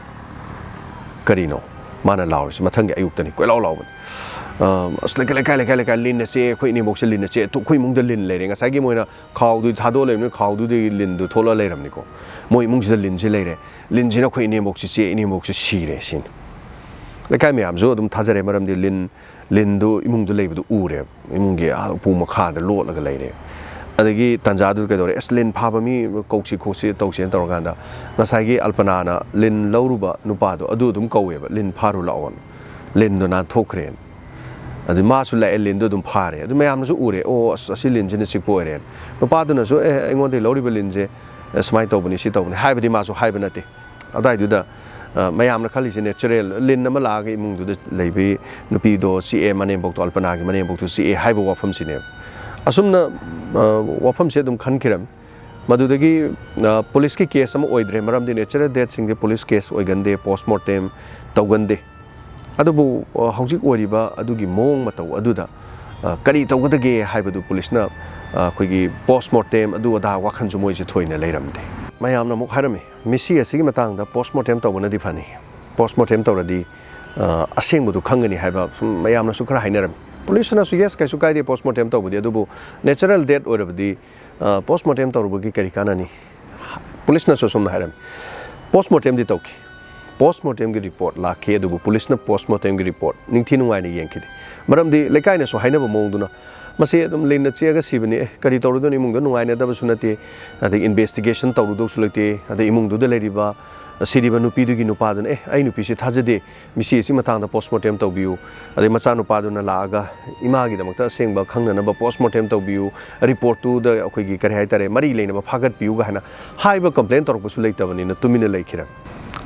ꯀꯔꯤꯅꯣ ꯃꯥꯅ ꯂꯥꯎꯔꯤꯁꯤ? ꯃꯊꯪꯒꯤ ꯑꯌꯨꯛꯇꯅꯤ ꯀꯣꯏꯂꯥꯎ ꯂꯥꯎꯕꯅꯤ꯫ ꯑ, "ꯑꯁ, ꯂꯩꯀꯥꯏ, ꯂꯩꯀꯥꯏ, ꯂꯩꯀꯥꯏ, ꯂꯩꯀꯥꯏ, ꯂꯤꯟꯅ ꯆꯤꯛꯑꯦ, ꯑꯩꯈꯣꯏ ꯏꯅꯦꯝꯕꯣꯛꯁꯦ ꯂꯤꯟꯅ ꯆꯤꯛꯑꯦ, ꯑꯩꯈꯣꯏ ꯏꯃꯨꯡꯗ ꯂꯤꯟ ꯂꯩꯔꯦ"꯫ ꯉꯁꯥꯏꯒꯤ ꯃꯣꯏꯅ ꯈꯥꯎꯗꯨ ꯊꯥꯗꯣꯛꯑ ꯂꯩꯕꯅꯤꯅ ꯈꯥꯎꯗꯨꯗꯒꯤ ꯂꯤꯟꯗꯨ ꯊꯣꯛꯂꯛꯑ ꯂꯩꯔꯝꯅꯤꯀꯣ꯫ "ꯃꯣꯏ ꯏꯃꯨꯡꯁꯤꯗ ꯂꯤꯟꯁꯤ ꯂꯩꯔꯦ, ꯂꯤꯟꯁꯤꯅ ꯑꯩꯈꯣꯏ ꯏꯅꯦꯝꯕꯣꯛꯁꯤ ꯆꯤꯛꯑꯦ, ꯏꯅꯦꯝꯕꯣꯛꯁꯤ ꯁꯤꯔꯦ" ꯁꯤꯅꯤ꯫ ꯂꯩꯀꯥꯏ ꯃꯌꯥꯝꯁꯨ ꯑꯗꯨꯝ ꯊꯥꯖꯔꯦ, ꯃꯔꯝꯗꯤ ꯂꯤꯟ, ꯂꯤꯟꯗꯨ ꯏꯃꯨꯡꯗ ꯂꯩꯕꯗꯨ ꯎꯔꯦ, ꯏꯃꯨꯡꯒꯤ, ꯑꯥ, ꯎꯄꯨ ꯃꯈꯥꯗ ꯂꯣꯠꯂꯒ ꯂꯩꯔꯦ꯫ ꯑꯗꯒꯤ ꯇꯥꯟꯖꯥꯗꯨꯗ ꯀꯩꯗꯧꯔꯦ? "ꯑꯁ, ꯂꯤꯟ ꯐꯥꯕ ꯃꯤ ꯀꯧꯁꯤ ꯈꯣꯠꯁꯤ ꯇꯧꯁꯦꯅ" ꯇꯧꯔꯀꯥꯟꯗ ꯉꯁꯥꯏꯒꯤ ꯑꯜꯄꯅꯥꯅ ꯂꯤꯟ ꯂꯧꯔꯨꯕ ꯅꯨꯄꯥꯗꯣ ꯑꯗꯨ ꯑꯗꯨꯝ ꯀꯧꯋꯦꯕ, "ꯂꯤꯟ ꯐꯥꯔꯨ ꯂꯥꯛꯑꯣꯅ"꯫ ꯂꯤꯟꯗꯣ ꯅꯥꯟꯊꯣꯛꯈ꯭ꯔꯦꯅ꯫ ꯑꯗꯨ ꯃꯥꯁꯨ ꯂꯥꯛꯑꯦ, ꯂꯤꯟꯗꯣ ꯑꯗꯨꯝ ꯐꯥꯔꯦ꯫ ꯑꯗꯨ ꯃꯌꯥꯝꯅꯁꯨ ꯎꯔꯦ, "ꯑꯣ, ꯑꯁ, ꯑꯁꯤ ꯂꯤꯟꯁꯤꯅ ꯆꯤꯛꯄ ꯑꯣꯏꯔꯦꯅ"꯫ ꯅꯨꯄꯥꯗꯨꯅꯁꯨ, "ꯑꯦ, ꯑꯩꯉꯣꯟꯗꯒꯤ ꯂꯧꯔꯤꯕ ꯂꯤꯟꯁꯦ, ꯑꯦ, ꯁꯨꯃꯥꯏꯅ ꯇꯧꯕꯅꯤ, ꯁꯤ ꯇꯧꯕꯅꯤ" ꯍꯥꯏꯕꯗꯤ ꯃꯥꯁꯨ ꯍꯥꯏꯕ ꯅꯠꯇꯦ꯫ ꯑꯗꯨꯋꯥꯏꯗꯨꯗ, ꯑ, ꯃꯌꯥꯝꯅ ꯈꯜꯂꯤꯁꯦ natural, ꯂꯤꯟ ꯑꯃ ꯂꯥꯛꯑꯒ ꯏꯃꯨꯡꯗꯨꯗ ꯂꯩꯕꯤ ꯅꯨꯄꯤꯗꯣ ꯆꯤꯛꯑꯦ, ꯃꯅꯦꯝꯕꯣꯛꯇꯣ, ꯑꯜꯄꯅꯥꯒꯤ ꯃꯅꯦꯝꯕꯣꯛꯇꯣ ꯆꯤꯛꯑꯦ ꯍꯥꯏꯕ ꯋꯥꯐꯝꯁꯤꯅꯦꯕ꯫ ꯑꯁꯨꯝꯅ, ꯑ, ꯋꯥꯐꯝꯁꯦ ꯑꯗꯨꯝ ꯈꯟꯈꯤꯔꯝꯃꯤ꯫ ꯃꯗꯨꯗꯒꯤ ꯑ, ꯄꯨꯂꯤꯁꯀꯤ ꯀꯦꯁ ꯑꯃ ꯑꯣꯏꯗ꯭ꯔꯦ, ꯃꯔꯝꯗꯤ ꯅꯦꯆꯔꯦꯜ ꯗꯦꯠꯁꯤꯡꯗꯤ ꯄꯨꯂꯤꯁ ꯀꯦꯁ ꯑꯣꯏꯒꯟꯗꯦ, ꯄꯣꯁꯃꯣꯔꯇꯦꯝ ꯇꯧꯒꯟꯗꯦ꯫ ꯑꯗꯨꯕꯨ ꯑ, ꯍꯧꯖꯤꯛ ꯑꯣꯏꯔꯤꯕ ꯑꯗꯨꯒꯤ ꯃꯑꯣꯡ ꯃꯇꯧ ꯑꯗꯨꯗ ꯑ, ꯀꯔꯤ ꯇꯧꯒꯗꯒꯦ ꯍꯥꯏꯕꯗꯨ ꯄꯨꯂꯤꯁꯅ ꯑ, ꯑꯩꯈꯣꯏꯒꯤ ꯄꯣꯁꯃꯣꯔꯇꯦꯝ ꯑꯗꯨ ꯑꯗꯥ ꯋꯥꯈꯜꯁꯨ ꯃꯣꯏꯁꯦ ꯊꯣꯏꯅ ꯂꯩꯔꯝꯗꯦ꯫ ꯃꯌꯥꯝꯅ ꯑꯃꯨꯛ ꯍꯥꯏꯔꯝꯃꯤ, ꯃꯤꯁꯤ ꯑꯁꯤꯒꯤ ꯃꯇꯥꯡꯗ ꯄꯣꯁꯃꯣꯔꯇꯦꯝ ꯇꯧꯕꯅꯗꯤ ꯐꯅꯤ, ꯄꯣꯁꯃꯣꯔꯇꯦꯝ ꯇꯧꯔꯗꯤ ꯑ, ꯑꯁꯦꯡꯕꯗꯨ ꯈꯪꯒꯅꯤ ꯍꯥꯏꯕ ꯁꯨꯝ ꯃꯌꯥꯝꯅꯁꯨ ꯈꯔ ꯍꯥꯏꯅꯔꯝꯃꯤ꯫ ꯄꯨꯂꯤꯁꯅꯁꯨ, "ꯌꯦꯁ, ꯀꯩꯁꯨ ꯀꯥꯏꯗꯦ ꯄꯣꯁꯃꯣꯔꯇꯦꯝ ꯇꯧꯕꯗꯤ, ꯑꯗꯨꯕꯨ ꯅꯦꯆꯔꯦꯜ ꯗꯦꯠ ꯑꯣꯏꯔꯕꯗꯤ ꯑ, ꯄꯣꯁꯃꯣꯔꯇꯦꯝ ꯇꯧꯔꯨꯕꯒꯤ ꯀꯔꯤ ꯀꯥꯟꯅꯅꯤ?" ꯄꯨꯂꯤꯁꯅꯁꯨ ꯑꯁꯨꯝꯅ ꯍꯥꯏꯔꯝꯃꯤ, "ꯄꯣꯁꯃꯣꯔꯇꯦꯝꯗꯤ ꯇꯧꯈꯤ, ꯄꯣꯁꯃꯣꯔꯇꯦꯝꯒꯤ ꯔꯤꯄꯣꯔꯠ ꯂꯥꯛꯈꯤ, ꯑꯗꯨꯕꯨ ꯄꯨꯂꯤꯁꯅ ꯄꯣꯁꯃꯣꯔꯇꯦꯝꯒꯤ ꯔꯤꯄꯣꯔꯠ ꯅꯤꯡꯊꯤ ꯅꯨꯡꯉꯥꯏꯅ ꯌꯦꯡꯈꯤꯗꯦ꯫ ꯃꯔꯝꯗꯤ ꯂꯩꯀꯥꯏꯅꯁꯨ ꯍꯥꯏꯅꯕ ꯃꯑꯣꯡꯗꯨꯅ ꯃꯁꯤ ꯑꯗꯨꯝ ꯂꯤꯟꯅ ꯆꯤꯛꯑꯒ ꯁꯤꯕꯅꯤ, ꯑꯦ, ꯀꯔꯤ ꯇꯧꯔꯨꯗꯣꯏꯅꯣ, ꯏꯃꯨꯡꯗ ꯅꯨꯡꯉꯥꯏꯅꯗꯕꯁꯨ ꯅꯠꯇꯦ, ꯑꯗꯩ ꯏꯟꯚꯦꯁꯇꯤꯒꯦꯁꯟ ꯇꯧꯔꯨꯗꯧꯁꯨ ꯂꯩꯇꯦ, ꯑꯗꯩ ꯏꯃꯨꯡꯗꯨꯗ ꯂꯩꯔꯤꯕ ꯁꯤꯔꯤꯕ ꯅꯨꯄꯤꯗꯨꯒꯤ ꯅꯨꯄꯥꯗꯨꯅ, ꯑꯦ, ꯑꯩ ꯅꯨꯄꯤꯁꯤ ꯊꯥꯖꯗꯦ, ꯃꯤꯁꯤ ꯑꯁꯤ ꯃꯇꯥꯡꯗ ꯄꯣꯁꯃꯣꯔꯇꯦꯝ ꯇꯧꯕꯤꯌꯨ, ꯑꯗꯩ ꯃꯆꯥꯅꯨꯄꯥꯗꯨꯅ ꯂꯥꯛꯑꯒ ꯏꯃꯥꯒꯤꯗꯃꯛꯇ ꯑꯁꯦꯡꯕ ꯈꯪꯅꯅꯕ ꯄꯣꯁꯃꯣꯔꯇꯦꯝ ꯇꯧꯕꯤꯌꯨ, ꯔꯤꯄꯣꯔꯠꯇꯨꯗ ꯑꯩꯈꯣꯏꯒꯤ ꯀꯔꯤ ꯍꯥꯏꯇꯥꯔꯦ, ꯃꯔꯤ ꯂꯩꯅꯕ ꯐꯥꯒꯠꯄꯤꯌꯨꯒ ꯍꯥꯏꯅ ꯍꯥꯏꯕ ꯀꯝꯄ꯭ꯂꯦꯟ ꯇꯧꯔꯛꯄꯁꯨ ꯂꯩꯇꯕꯅꯤꯅ ꯇꯨꯃꯤꯟꯅ ꯂꯩꯈꯤꯔꯦ꯫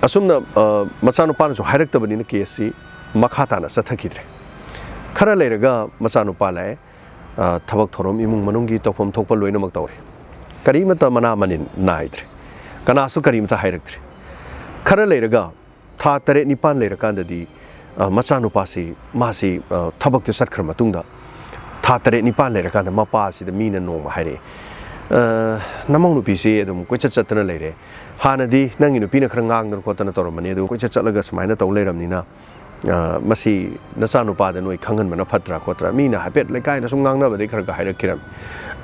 ꯑꯁꯨꯝꯅ ꯑ, ꯃꯆꯥꯅꯨꯄꯥꯅꯁꯨ ꯍꯥꯏꯔꯛꯇꯕꯅꯤꯅ ꯀꯦꯁꯁꯤ ꯃꯈꯥ ꯇꯥꯅ ꯆꯠꯊꯈꯤꯗ꯭ꯔꯦ꯫ ꯈꯔ ꯂꯩꯔꯒ ꯃꯆꯥꯅꯨꯄꯥ ꯂꯥꯛꯑꯦ, ꯑ, ꯊꯕꯛ ꯊꯧꯔꯝ, ꯏꯃꯨꯡ ꯃꯅꯨꯡꯒꯤ ꯇꯧꯐꯝ ꯊꯣꯛꯄ ꯂꯣꯏꯅꯃꯛ ꯇꯧꯔꯦ꯫ ꯀꯔꯤꯃꯇ ꯃꯅꯥ ꯃꯅꯤꯟ ꯅꯥꯏꯗ꯭ꯔꯦ, ꯀꯅꯥꯁꯨ ꯀꯔꯤꯃꯇ ꯍꯥꯏꯔꯛꯇ꯭ꯔꯦ꯫ ꯈꯔ ꯂꯩꯔꯒ ꯊꯥ ꯇꯔꯦꯠ ꯅꯤꯄꯥꯟ ꯂꯩꯔꯀꯥꯟꯗꯗꯤ, ꯑ, ꯃꯆꯥꯅꯨꯄꯥꯁꯤ, ꯃꯥꯁꯤ, ꯑ, ꯊꯕꯛꯇ ꯆꯠꯈ꯭ꯔ ꯃꯇꯨꯡꯗ ꯊꯥ ꯇꯔꯦꯠ ꯅꯤꯄꯥꯟ ꯂꯩꯔꯀꯥꯟꯗ ꯃꯄꯥꯁꯤꯗ ꯃꯤꯅ ꯅꯣꯡꯃ ꯍꯥꯏꯔꯛꯑꯦ, "ꯑ, ꯅꯃꯧ ꯅꯨꯄꯤꯁꯤ ꯑꯗꯨꯝ ꯀꯣꯏꯆꯠ ꯆꯠꯇꯅ ꯂꯩꯔꯦ꯫ ꯍꯥꯟꯅꯗꯤ ꯅꯪꯒꯤ ꯅꯨꯄꯤꯅ ꯈꯔ ꯉꯥꯡꯗꯅ ꯈꯣꯠꯇꯅ ꯇꯧꯔꯝꯕꯅꯤ, ꯑꯗꯨ ꯀꯣꯏꯆꯠ ꯆꯠꯂꯒ ꯁꯨꯃꯥꯏꯅ ꯇꯧ ꯂꯩꯔꯕꯅꯤꯅ, ꯑ, ꯃꯁꯤ ꯅꯆꯥꯅꯨꯄꯥꯗ ꯅꯣꯏ ꯈꯪꯍꯟꯕꯅ ꯐꯠꯇ꯭ꯔꯥ ꯈꯣꯠꯇ꯭ꯔꯥ?" ꯃꯤꯅ ꯍꯥꯏꯐꯦꯠ ꯂꯩꯀꯥꯏꯗ ꯁꯨꯝ ꯉꯥꯡꯅꯕꯗꯒꯤ ꯈꯔ ꯈꯔ ꯍꯥꯏꯔꯛꯈꯤꯔꯝꯃꯤ꯫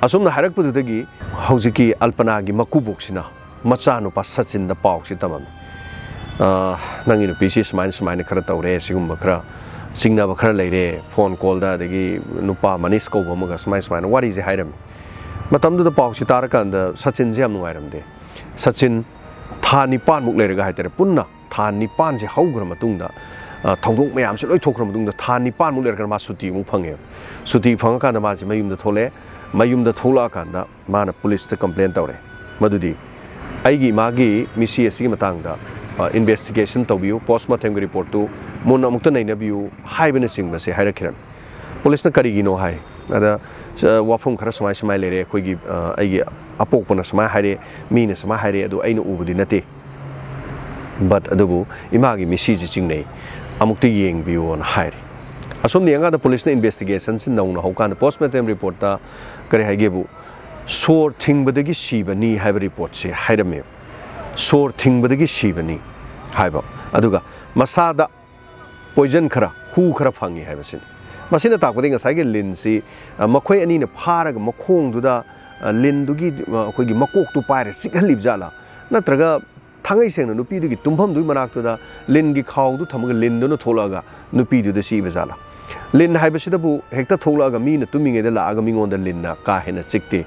ꯑꯁꯨꯝꯅ ꯍꯥꯏꯔꯛꯄꯗꯨꯗꯒꯤ ꯍꯧꯖꯤꯛꯀꯤ ꯑꯜꯄꯅꯥꯒꯤ ꯃꯀꯨꯕꯣꯛꯁꯤꯅ ꯃꯆꯥꯅꯨꯄꯥ ꯁꯆꯤꯟꯗ ꯄꯥꯎꯁꯤ ꯇꯝꯃꯝꯃꯤ꯫ "ꯑ, ꯅꯪꯒꯤ ꯅꯨꯄꯤꯁꯤ ꯁꯨꯃꯥꯏꯅ ꯁꯨꯃꯥꯏꯅ ꯈꯔ ꯇꯧꯔꯦ, ꯁꯤꯒꯨꯝꯕ ꯈꯔ ꯆꯤꯡꯅꯕ ꯈꯔ ꯂꯩꯔꯦ, ꯐꯣꯟ ꯀꯣꯜꯗ, ꯑꯗꯒꯤ ꯅꯨꯄꯥ ꯃꯅꯤꯁ ꯀꯧꯕ ꯑꯃꯒ ꯁꯨꯃꯥꯏ ꯁꯨꯃꯥꯏꯅ ꯋꯥꯔꯤꯁꯦ ꯍꯥꯏꯔꯝꯃꯤ"꯫ ꯃꯇꯝꯗꯨꯗ ꯄꯥꯎꯁꯤ ꯇꯥꯔꯀꯥꯟꯗ ꯁꯆꯤꯟꯁꯦ ꯌꯥꯝ ꯅꯨꯡꯉꯥꯏꯔꯝꯗꯦ꯫ ꯁꯆꯤꯟ ꯊꯥ ꯅꯤꯄꯥꯟꯃꯨꯛ ꯂꯩꯔꯒ ꯍꯥꯏꯇꯥꯔꯦ, ꯄꯨꯟꯅ ꯊꯥ ꯅꯤꯄꯥꯟꯁꯦ ꯍꯧꯈ꯭ꯔ ꯃꯇꯨꯡꯗ, ꯑ, ꯊꯧꯗꯣꯛ ꯃꯌꯥꯝꯁꯦ ꯂꯣꯏ ꯊꯣꯛꯈ꯭ꯔ ꯃꯇꯨꯡꯗ ꯊꯥ ꯅꯤꯄꯥꯟꯃꯨꯛ ꯂꯩꯔꯀꯥꯟꯗ ꯃꯥ ꯁꯨꯇꯤ ꯑꯃꯨꯛ ꯐꯪꯉꯦꯕ꯫ ꯁꯨꯇꯤ ꯐꯪꯉꯀꯥꯟꯗ ꯃꯥꯁꯦ ꯃꯌꯨꯝꯗ ꯊꯣꯛꯂꯛꯑꯦ꯫ ꯃꯌꯨꯝꯗ ꯊꯣꯛꯂꯛꯑꯀꯥꯟꯗ ꯃꯥꯅ ꯄꯨꯂꯤꯁꯇ ꯀꯝꯄ꯭ꯂꯦꯟ ꯇꯧꯔꯦ, ꯃꯗꯨꯗꯤ ꯑꯩꯒꯤ ꯏꯃꯥꯒꯤ ꯃꯤꯁꯤ ꯑꯁꯤꯒꯤ ꯃꯇꯥꯡꯗ, ꯑ, ꯏꯟꯚꯦꯁꯇꯤꯒꯦꯁꯟ ꯇꯧꯕꯤꯌꯨ, ꯄꯣꯁꯃꯣꯔꯇꯦꯝꯒꯤ ꯔꯤꯄꯣꯔꯠꯇꯨ ꯃꯨꯟꯅ ꯑꯃꯨꯛꯇ ꯅꯩꯅꯕꯤꯌꯨ ꯍꯥꯏꯕꯅꯆꯤꯡꯕꯁꯦ ꯍꯥꯏꯔꯛꯈꯤꯔꯝꯃꯤ꯫ ꯄꯨꯂꯤꯁꯅ ꯀꯔꯤꯒꯤꯅꯣ ꯍꯥꯏ꯫ ꯑꯗ ꯋꯥꯐꯝ ꯈꯔ ꯁꯨꯃꯥꯏ ꯁꯨꯃꯥꯏ ꯂꯩꯔꯦ, ꯑꯩꯈꯣꯏꯒꯤ ꯑꯩꯒꯤ ꯑꯄꯣꯛꯄꯅ ꯁꯨꯃꯥꯏ ꯍꯥꯏꯔꯦ, ꯃꯤꯅ ꯁꯨꯃꯥꯏ ꯍꯥꯏꯔꯦ, ꯑꯗꯨ ꯑꯩꯅ ꯎꯕꯗꯤ ꯅꯠꯇꯦ꯫ But ꯑꯗꯨꯕꯨ ꯏꯃꯥꯒꯤ ꯃꯤꯠꯁꯤꯁꯤ ꯆꯤꯡꯅꯩ, ꯑꯃꯨꯛꯇ ꯌꯦꯡꯕꯤꯌꯣꯅ ꯍꯥꯏꯔꯦ꯫ ꯑꯁꯣꯝꯗ ꯌꯦꯡꯀꯥꯟꯗ ꯄꯨꯂꯤꯁꯅ investigationꯁꯤ ꯅꯧꯅ ꯍꯧꯀꯥꯟꯗ post mortem reportꯇ ꯀꯔꯤ ꯍꯥꯏꯒꯦꯕꯨ, ꯁꯣꯔ ꯊꯤꯡꯕꯗꯒꯤ ꯁꯤꯕꯅꯤ ꯍꯥꯏꯕ reportꯁꯦ ꯍꯥꯏꯔꯝꯃꯦ꯫ ꯁꯣꯔ ꯊꯤꯡꯕꯗꯒꯤ ꯁꯤꯕꯅꯤ ꯍꯥꯏꯕ, ꯑꯗꯨꯒ ꯃꯁꯥꯗ poison ꯈꯔ, ꯍꯨ ꯈꯔ ꯐꯪꯉꯤ ꯍꯥꯏꯕꯁꯤꯅꯤ꯫ ꯃꯁꯤꯅ ꯇꯥꯛꯄꯗꯤ ꯉꯁꯥꯏꯒꯤ ꯂꯤꯟꯁꯤ, ꯑ, ꯃꯈꯣꯏ ꯑꯅꯤꯅ ꯐꯥꯔꯒ ꯃꯈꯣꯡꯗꯨꯗ, ꯑ, ꯂꯤꯟꯗꯨꯒꯤ, ꯑ, ꯑꯩꯈꯣꯏꯒꯤ ꯃꯀꯣꯛꯇꯨ ꯄꯥꯏꯔ ꯆꯤꯛꯍꯜꯂꯤꯕ ꯖꯥꯠꯂꯥ? ꯅꯠꯇ꯭ꯔꯒ ꯊꯥꯡꯉꯩ ꯁꯦꯡꯅ ꯅꯨꯄꯤꯗꯨꯒꯤ ꯇꯨꯝꯐꯝꯗꯨꯒꯤ ꯃꯅꯥꯛꯇꯨꯗ ꯂꯤꯟꯒꯤ ꯈꯥꯎꯗꯨ ꯊꯝꯃꯒ ꯂꯤꯟꯗꯨꯅ ꯊꯣꯛꯂꯛꯑꯒ ꯅꯨꯄꯤꯗꯨꯗ ꯆꯤꯛꯏꯕ ꯖꯥꯠꯂꯥ? ꯂꯤꯟ ꯍꯥꯏꯕꯁꯤꯗꯕꯨ ꯍꯦꯛꯇ ꯊꯣꯛꯂꯛꯑꯒ ꯃꯤꯅ ꯇꯨꯝꯃꯤꯉꯩꯗ ꯂꯥꯛꯑꯒ ꯃꯤꯉꯣꯟꯗ ꯂꯤꯟꯅ ꯀꯥ ꯍꯦꯟꯅ ꯆꯤꯛꯇꯦ꯫